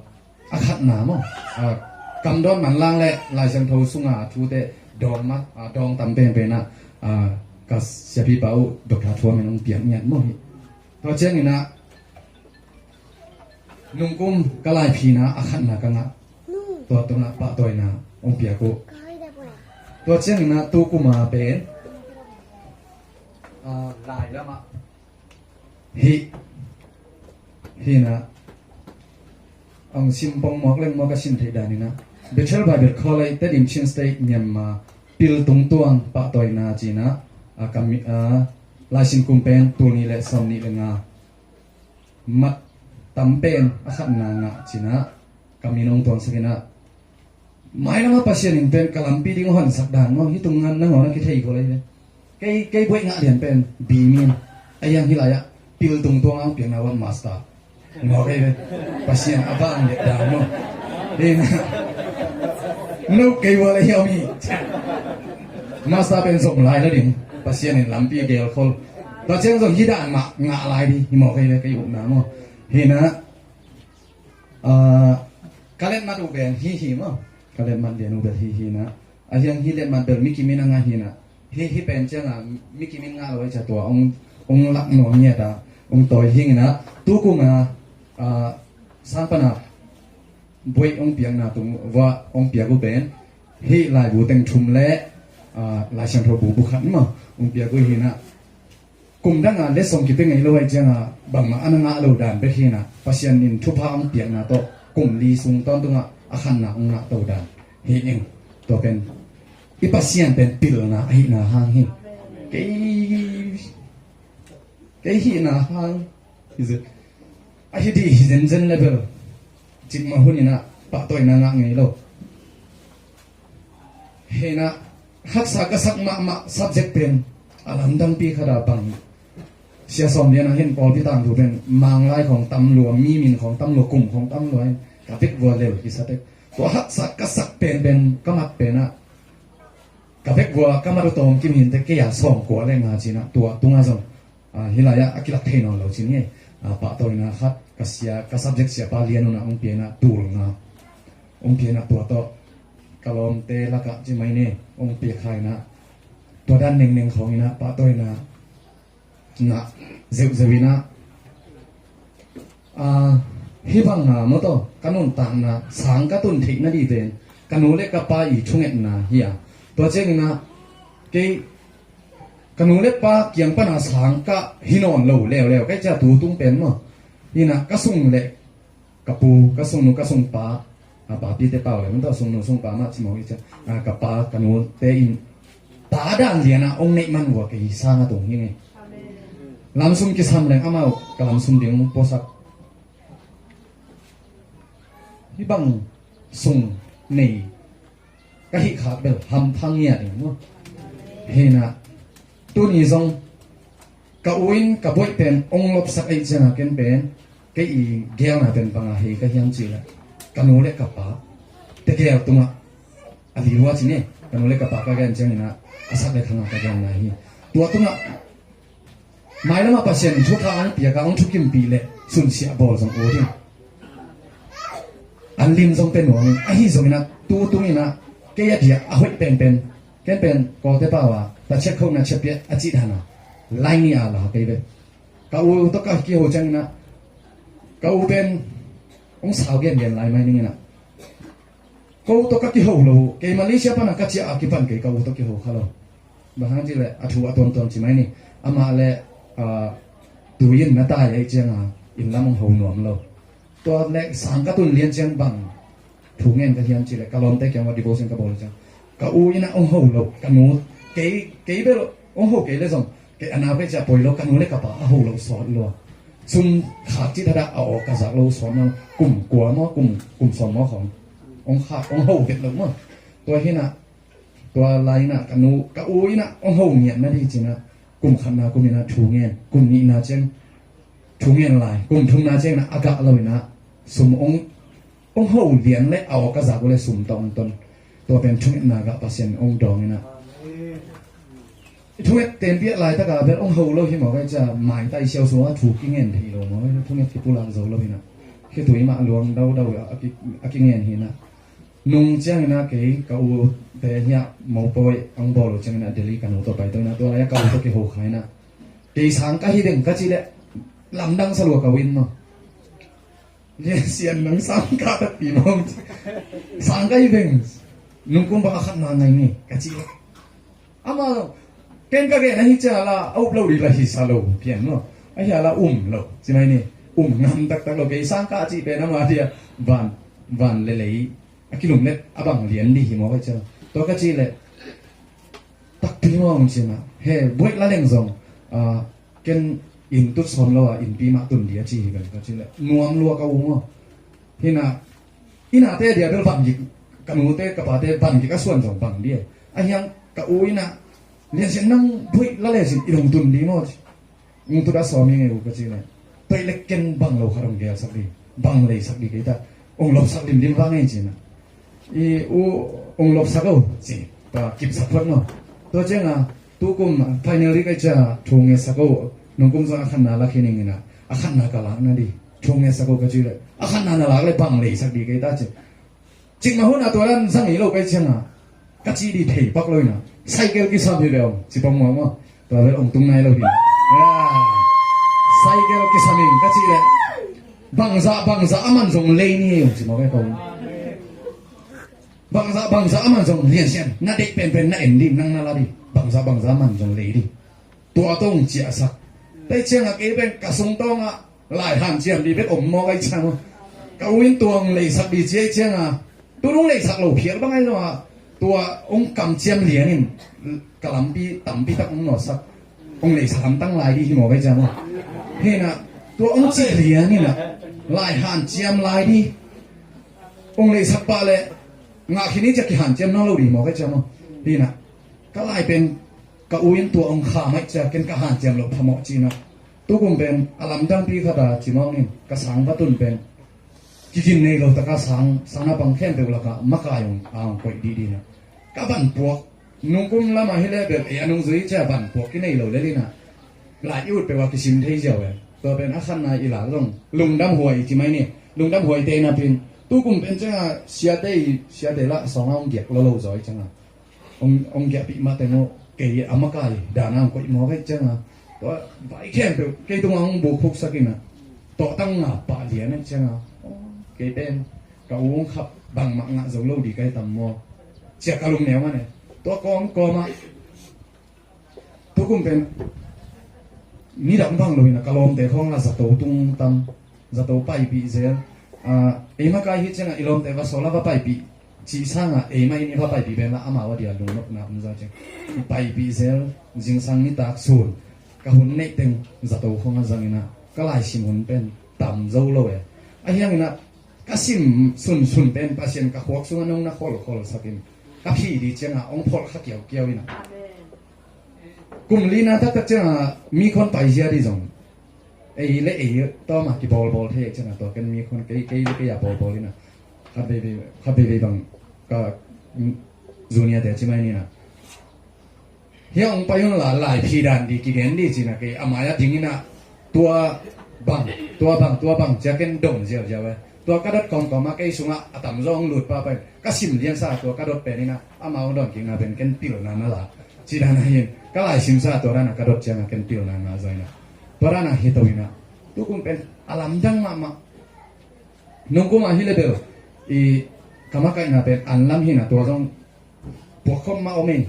a khatna maw, ah, kamdawn manlang le Lai Siangtho sunga a thute dawng ma, ah, dawng tam penpenah, ah, ka siapipa uh Doctor Thuam in hong piak ngiat maw hi. Tua cianginah nungkum ka laiphina a khatna ka ngah. Tua tungah pahtawina hong piak uh. Tua cianginah tu kuma pen, ah, lai lamah hih hinah ang sim pongmawk lengmawk a sim theih daninah Bethel Bible College Tedim Chin State Myanmar pil tungtuang pahtawina cinah a kam, a laisin kum pen tul nih le sawm nih le nga mat tam pen a khatna ngah cinah ka min hong tuangsak inah mailamah Pasian in pen ka lampi ding hong honsak dan maw hih tung ngan nangawn a kithei kho lei ve. Kei, kei buaih ngah lian pen bimin a hiang hih lai-ah pil tungtuang ang piakna wan master. Maw kei ve Pasian a bang liat dan maw. Ding no kei ua le hiau mi master pen zom lai la ding Pasian in lampi a gel khol. Tua ciang zong hih dan mah ngah lai ding hi maw kei ve kei upna maw. Hinah, ah, ka letmat uh pen hi hi maw. Ka letmat lian uh bel hi hi na. A hiang hi letmat bel mi kimin a ngah hi na. Hi hi pen cianga mi kimin ngah lo ai ca tua ong, ong lak nuam ngiat a ong tawi hing ina. Tu kum a, ah, sang pana buai ong piakna tung vua ong piak uh pen hi laibu teng thum le, ah, Lai Siangtho bu bu khat maw ong piak uh hi na. Kum danga letsong kipia ngei lo ai cianga bangmah a na ngah lo dan bek hi na. Pasian in thupha ong piakna tawh kum li sung tawntungah a khanna ong ngah to dan hi ing. Tua pen i Pasian pen pilna ahihna hang hi. Kei, kei hihna hang hi zet. A hi dih hi zenzen level cikmah hun ina pahtawina ngah ngei lo. Hena haksa ka sak mahmah subject pen a lamdangpi khata bang hi. Sia Sawm Lian a hin pawlpi tangthu pen Manglai khawng tam lua, mi min khawng tam lua, kum khawng tam lua in ka vek vua lel hi satek. Tua haksa ka sak penpen ka mat penah ka vek vua ka mat uh tawm kim hinte kei a sawm kua le nga cinah tua tunga zong, ah, hi lai-ah a kilak thei nawn lo cin hi. Ah, pahtawina khat ka sia, ka subject siapa lian unah hong pianah tul nga hong pianah tua tawh ka lawmte lakah ci mai ni hong piakhainah tua dan nengneng khawnginah pahtawina ngah zeuhzeuh inah, ah, hih banga mawtaw ka nuntakna sang ka tun theih nadih pen ka nu le ka pa i thungetna hi a, tua cianginah kei ka nu le pa kiang pana sang ka hi nawn lo leuleu kai cia tu tung pen maw. Hinah ka sung le ka pu, ka sungnu, ka sungpa, a, papite pau le, mawtaw sungnu sungpa mah ci mawk i cia, a, ka pa, ka nute in ta dan lianah hong neih man uh a kei sanga tung hi ngei. Lamsum kisam leng amau ka lamsum ding hong puasak. Hih bang sung nei ka hih khak bel hamphang ngiat ding maw. Hinah tuni zong ka u in ka buaih pen hong lopsak aih cianga ken pen kei i gelna pen banga hei ka hiam cih leh ka nu le ka pa tegel tungah a lilua ci ne, ka nu le ka pa ka gen cianginah a sak le khanga ka genna hi. Tua tungah mailamah Pasian in thupha hong piak a hong thukimpih le sunsiah bawl zong ut in an lim zong pia nuam in ahi zonginah tu tunginah kei a diah a hoih penpen ken pen Kawlte pau a ta check khona check piah a cih dana lai ni a la kei ve. Ka u tawh ka kiho cianginah ka u pen hong sau gengen lai mai ninginah ko tawh ka kiho lo uh. Kei Malaysia pana ka ciah a kipan kei ka u tawh kiho kha lo. Bang hang cih leh a thu a tuamtuam ci mai ni. Amah le, ah, tui in na tai aih cianga inn lam hong ho nuam lo. Tua le sang ka tun lian ciang bang thu ngen ka hiam cih leh ka lawmte kiang ua devotion ka bawl ciang ka u inah hong ho lo, ka nu kei, kei bel hong ho kei le zong kei a nau kei cia poi lo, ka nu le ka pa a ho lo sawt lua. Sum khak cih thadah a aw ka zak lo sawt maw, kum kua maw, kum, kum sawm maw khawng hong khak, hong ho vet lo maw. Tua hinah tua lai inah ka nu, ka u inah hong ho ngiat nadih cinah kum khatna kum inah thu ngen, kum nihna ciang thu ngen lai, kum thumna cianginah a gah lo inah sum hong hong ho lian le a aw ka zak uh le sum tawh hong ton. Tua pen thungetna gah Pasian hong dawng inah i thunget tenpiah laitaka bel hong ho lo hi mawk aih cia maitai siausuang a thu kingen thei lo mawk aih, thunget kipulak zo lo hinah khitui mah luang daudau a ki, a kingen hinah nung cianginah kei ka u te hiah mopawi hong bawl uh cianginah Delhi ka nu tawh pai tawh inah tua lai a ka u tawh kiho kha inah kei sang ka hi deng ka cih leh lamdang sa lua ka u in maw. Liansian nang sang ka takpi maw? Sang ka hi veng. Nungkum bang a khatna ngai ni ka ci. Ama ken ka gen ahi cia la a up lo dih la hi sa lo pian maw? Ahi a la um lo ci mai ni. Um ngam taktak lo kei sang ka ci pen ama dia van, van le lei a kilumlet a bang lian dih hi maw ka cia. Tua ka ci leh takpi maw hong ci na. He buaih la leng zong, ah, ken inn tut sawm lo a innpi mah tun dih a ci hi bel ka ci leh nuam lua ka u maw. Hinah innate dia bel van gik, ka nute ka pate van gik a suan zong bang dih a. A hiang ka u inah Liansian nang buaih la le sin i dong tun dih maw ci. Ung tuda sawm i ngei u ka ci le. Toih le ken bang lo khat ong gelsak dih, bang leisak dih kei ta. Ong lopsak limlim vang ei ci na. I u ong lopsak o ci. Tua kipsak phot maw. Tua cianga tukum final dih kai cia thu ngetsak o. Nungkum zong a khatna lak hi ning ina. A khatna ka lak na dih. Thu ngetsak o ka ci le. A khatna na lak le bang leisak dih kei ta ci. Cikmah hun a tua dan zang i lo kai cianga ka cih dih thei pak lo ina. Cycle kisam hi ve ong ci pong maw maw. Tua vel ong tung nai lo hi. Cycle kisam in ka cih le bangzah bangzah a man zong lei ni ei ong ci maw ve kong. Bangzah bangzah a man zong Liansian na deih penpen na en dih nang na la dih. Bangzah bangzah a man zong lei dih. Tua tawng ciahsak. Tei cianga kei pen ka sung tawngah lai hanciam dih bek om mawk ai ciang. Ka u in tuang leisak dih ciai cianga. Tunung leisak lo phial bang ai zongah. Tua ong kamciam lianin ka lampi tampi tak ong nawsak. Ong leisak hamtang lai dih hi mawk ai ciang. Hina tua ong cih lianinah lai hanciam lai dih. Ong leisak pah le ngah khin i ciak kihanciam nawn lo dih mawk ai ciang. Hina ka lai pen ka u in tua ong kha maih cia ken ka hanciam loh phamawh cihna. Tukum pen a lamdangpi khata cimawngin ka sang va tun pen kikin nei lo taka sang sana pang khempeuh laka makai ong a ong koih dihdihna. Ka vanpuak nungkum lama hi le bel ei a nungzui cia vanpuak kinei lo lelina. Lai i ut peuh a kisim thei ziau e. Tua pen a khatna i lak zong lungdam huai i ci mai ni. Lungdam huai te na pin. Tukum pen cianga siate i, siate lah sawng a hong giak lo lo zaw i cianga. Hong, hong giahpih mah teng uh kei a makai dana hong koih mawk i cianga. Tua vai khempeuh kei tunga hong buk khuksak ina. Tawhtang nga pah lian i cianga. Kei pen ka u hong khap bangmah ngah zo lo di kai tam maw. Cia ka lung neu mah ne. Tua kawm kawmah Tukum pen nidang bang lo ina ka lawmte khawng la zato tung tam, zato paipih zel. Ah, ei makai hi cianga i lawmte va sawl a va paipih cih sanga ei mah in i va paipih pen la amau a dia lungnopna um zau ciang. I paipih zel, zingsang nitak sun ka hun neih teng zato khawng a zang ina ka laisim hun pen tam zo lo e. A hiang ina ka sim sunsun pen Pasian ka khuak sunga nong na kholkhol sakin ka phi di cianga hong pholh kha kiaukiau ina. Kum lina taktak cianga mi khon paizia di zong ei le ei tawma kibawlbawl thei cianga tua ken mi khon kei kei le kei a bawlbawl ina. Khat veivei khat veivei bang ka junior te ci mai nina. Hia hong pai un la lai phi dan di kigen di cina kei a mai a ding ina. Tua bang, tua bang, tua bang cia ken dong ziauziau e. Tua ka dot kawmkawm a kei sungah a tamzaw hong lut pa pen ka sim liansa tua ka dot pen ina ama hong dawn kikna pen ken pilna na la. Ci dana hin ka laisimsa tua dana ka dot cianga ken pilna na zaw ina. Tua dana hi to ina. Tukum pen a lamdang mahmah. Nungkuma hi le bel i ka makaihna pen an lam hina tua zong puakkhop mah om in.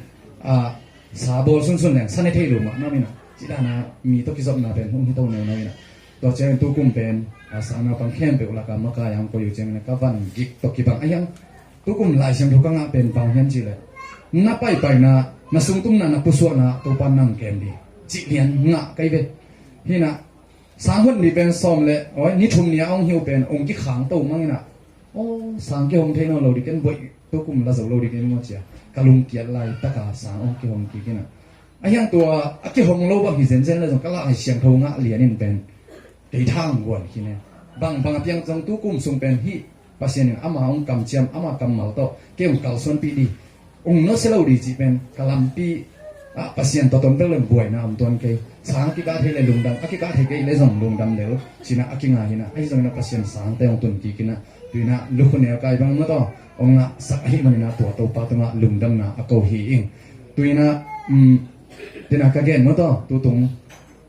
Sa bawl sunsun leng sa ne thei lo mah nam ina. Ci dana mi tawh kizopna pen hong hi to neuneu ina. Tua ciangin tukum pen a sangna pan khempeuh laka makai a hong koi uh ciangin ka van gik tawh kibang a hiang. Tukum Lai Siangtho ka ngah pen bang hiam cihleh na paipaina na sungtumna na pusuahna Topa nang kem di cih lian ngah kai ve. Hina sang hun ni pen sawm le awi ni thum ni a hong hiu pen hong kikhang to mang ina. Aw sang kihong thei nawn lo di ken boih tukum la zo lo di ken maw cia ka lungkiat lai taka sang hong kihong kik ina. A hiang tua a kihong lo bang hi zenzen le zong ka Lai Siangtho ngah lian in pen kei thang guan khin e. Bang bang a piang zong tukum sung pen hih Pasian in ama hong kamciam ama kammal tawh kei hong kalsuanpih di. Hong nusia lo di cih pen ka lampi ah Pasian tawh ton bek le buaina om tuan kei. Sang a kikah thei le lungdam a kikah thei kei le zong lungdam lel cina a kinga hina. Ahi zongina Pasian sangte hong tun kikina tuina lukhu neu kai bang mataw hong ngahsak ahi manina tua Topa tungah lungdamna a ko hi ing. Tuina um, tina ka gen mataw tutung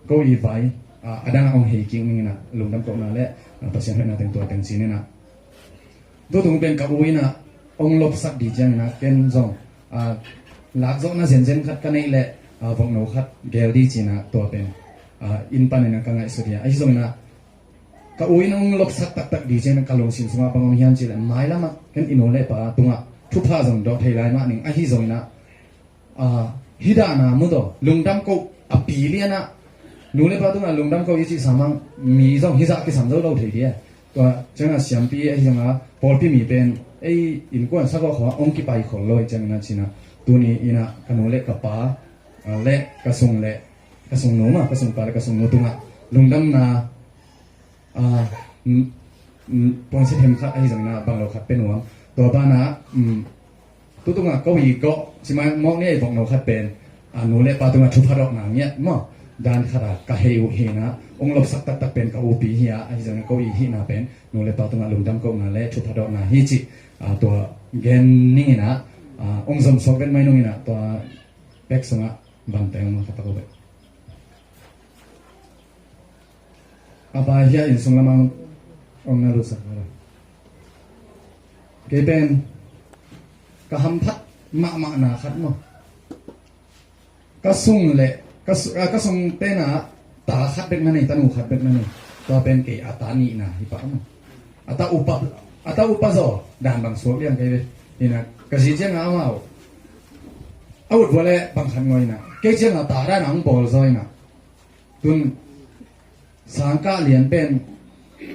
ko i vai a dangah hong hei kik ningina lungdam kohna le Pasian hoihna teng tua teng cinina. Tutung pen ka u ina hong lopsak di ciangina ken zong lakzawhna zenzen khat ka neih le vokno khat gel di cina tua pen inn panina ka ngaihsut hi a. Ahi zongina ka u ina hong lopsak taktak di ciangina ka lungsim sungah bang hong hiam cih le mailamah ken i nu le pa tungah thupha zong dawh thei lai mah ning ahi zongina hih dahna mutaw lungdam koh a pi lianah nu le pa tungah lungdam koh i cih samang mi zong hizah kisam zo lo thei dia. Tua ciangah siampi ahi zongah pawlpi mi pen ei innkuan sagawh khawngah hong kipai khol lo i ciangina cina tuni ina ka nu le ka pa le ka sung le ka sungnu mah ka sungpa le ka sungnu tungah lungdamna puansi them khat ahi zongina bang lo khat pe nuam. Tua banah tutungah ko i gawh cimai mawk ni a i vokno khat pen nu le pa tungah thupha dawhna ngiat maw dan khata ka hei uh hina hong lopsak taktak pen ka upi hi a ahi zongina ko i hihna pen nu le pa tungah lungdam kohna le thupha dawhna hi cih tua gen ningina hong zomsuak ven mai nungina tua pek sungah banteng ma khat a ko bek. A pa hiah inn sung lamang hong na lusak a la kei pen ka hamphat mahmahna khat maw. Ka sung le ka sung tena ta khat bek na nei tanu khat bek na nei. Tua pen kei a ta nihna hi pah maw. A ta upa a ta upa zaw dan bang suak liang kei ve. Hina ka zi cianga amau a ut vua le bang khat ngawina kei cianga ta dana hong bawl zawina. Tun sang kah lian pen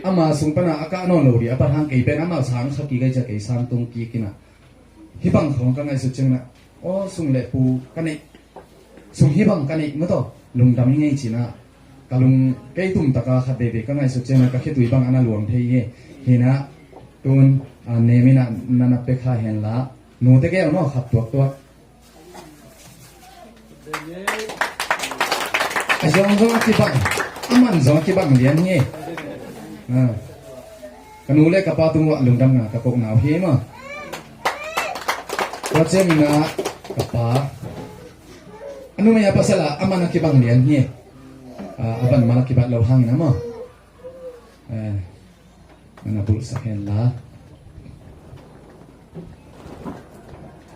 ama sung pana a kah nawn lo di a pathang kei pen ama sang kha kik ai cia kei sang tung kik ina. Hih bang khawng ka ngaihsut ciangina aw sung le pu ka neih sung hih bang ka neih mataw lungdam i ngei cina. Ka lung kei tumtaka khat veivei ka ngaihsut ciangina ka khitui bang ana luang thei hi. Hina tun nemina nana pekha henla nute gel maw khat tuaktuak. A zongzong a kibang Aman zong a kibang lian hi. Ah. Ka nu le ka pa tungah lungdamna ka kohna uh hi maw. Tua ciangin ah ka pa, a numei a pasal ah aman a kibang lian hi. Ah, a van mal a kibat lo hangin ah maw. Eh, na bulhsak hen la.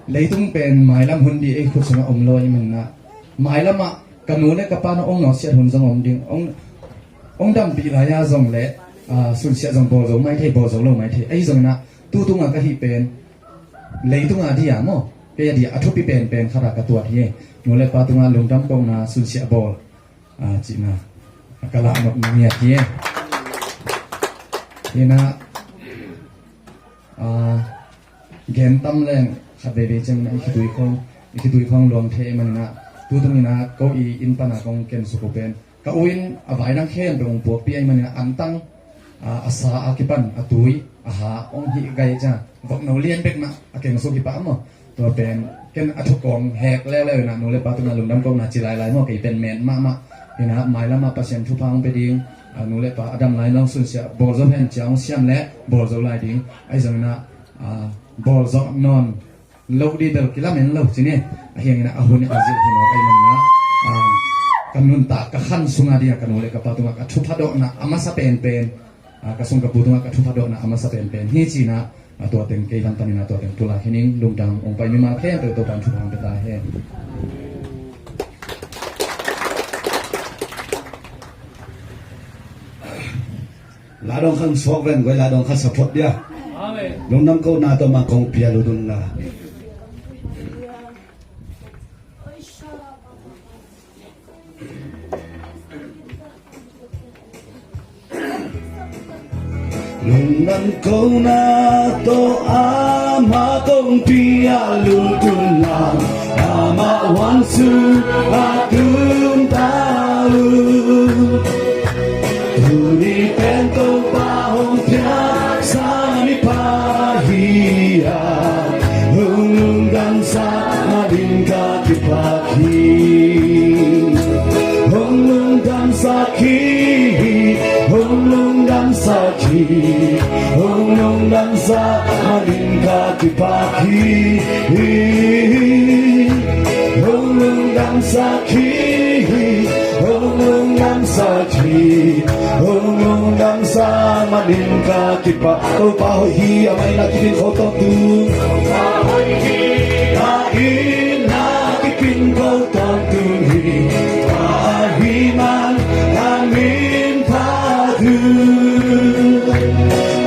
Leitung pen mailam hun ding ei khut sungah om lo ahih manin ah, mailamah ka nu le ka pa na ong nawsiat hun zong om ding, ong, ong dampih lai-a zong le, ah, sunsiat zong bawl zo mai thei, bawl zo lo mai thei. Ahi zongin ah tu tungah ka hih pen leitung a dia maw, kei a dia a thupi penpen khatah ka tuat hi. Nu le pa tungah lungdam kohna, sunsiat bawl, ah, cihna ka lah nop ngiat hi. Hi na, ah, gen tam leng khat veivei ciangin ah i khitui khawng, i khitui khawng luang thei ahih manin ah, tu tungin ah ko i inn pan a kong ken suk uh pen ka u in a vai dang khempeuh hong puakpih ahih manin ah, antang, ah, a sa a kipan a tui a ha hong hih gai ciang vokno lian bek mah a keng suk hi pah maw. Tua pen ken a thukawng hek leuleu in ah, nu le pa tungah lungdam kohna ci lailai maw, kei pen men mahmah. Hi na, mailamah Pasian thupha hong pia ding, ah, nu le pa a dam lai in hong sunsiat, bawl zo hen ci-a hong siam leh bawl zo lai ding. Ahi zongin ah, ah, bawl zo nawn lo ding bel kilamen lo ci ni. Ahi hangin ah a hun a zil hi mawk ahih manin ah, ah, ka nuntak ka khan sungah ding ah ka nu le ka pa tungah ka thupha dawhna a masa penpen, ah, ka sung ka pu tungah ka thupha dawhna a masa penpen hi ci-in ah, ah, tua teng kei lam panin ah tua teng pulak hi ning. Lungdam. Hong pai mimal khempeuh Topa'n thupha hong pia ta hen. Ladawng khat suak ven, guai ladawng khat sa phot dia. Amen. Lungdam kohna tawh mah kong pia lut un la. Lungdam kohna tawh amah kong pia lut un la, amah vansung a tun ta uh. Tuni pen Topa hong piaksa mipa hi a, hong lungdamsak manin ka kipak hi. Hong lungdamsak hi, hong lungdamsak hi, hong lungdamsak manin ka kipak hi. Hong lungdamsak hi, hong lungdamsak hi, hong lungdamsak manin ka kipak. Topa hoih hi, amah in a kipin kho tawntung. Topa hoih hi, amah in a kipin kho tawntung hi. Topa hoih man a min phat uh.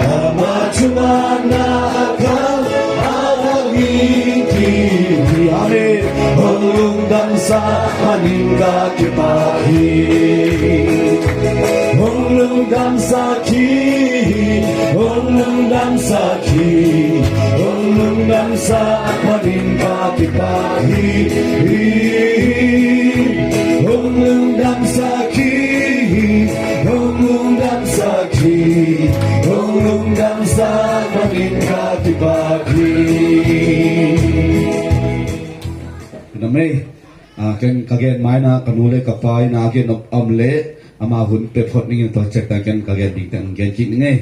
Amah thumanna a kal a vak in ki hi. Amen. Hong lungdamsak manin ka kipak hi. Hong lungdamsak hi, hong lungdamsak hi, hong lungdamsak manin ka kipak hi. Hong lungdamsak hi, hong lungdamsak hi, hong lungdamsak manin ka kipak hi. Namei, ah, ken ka gen mai na, ka nu le ka pa in a gen om leh amah hun pia phot ning in, tua ciang ken ka gen ding teng gen kik ning ei.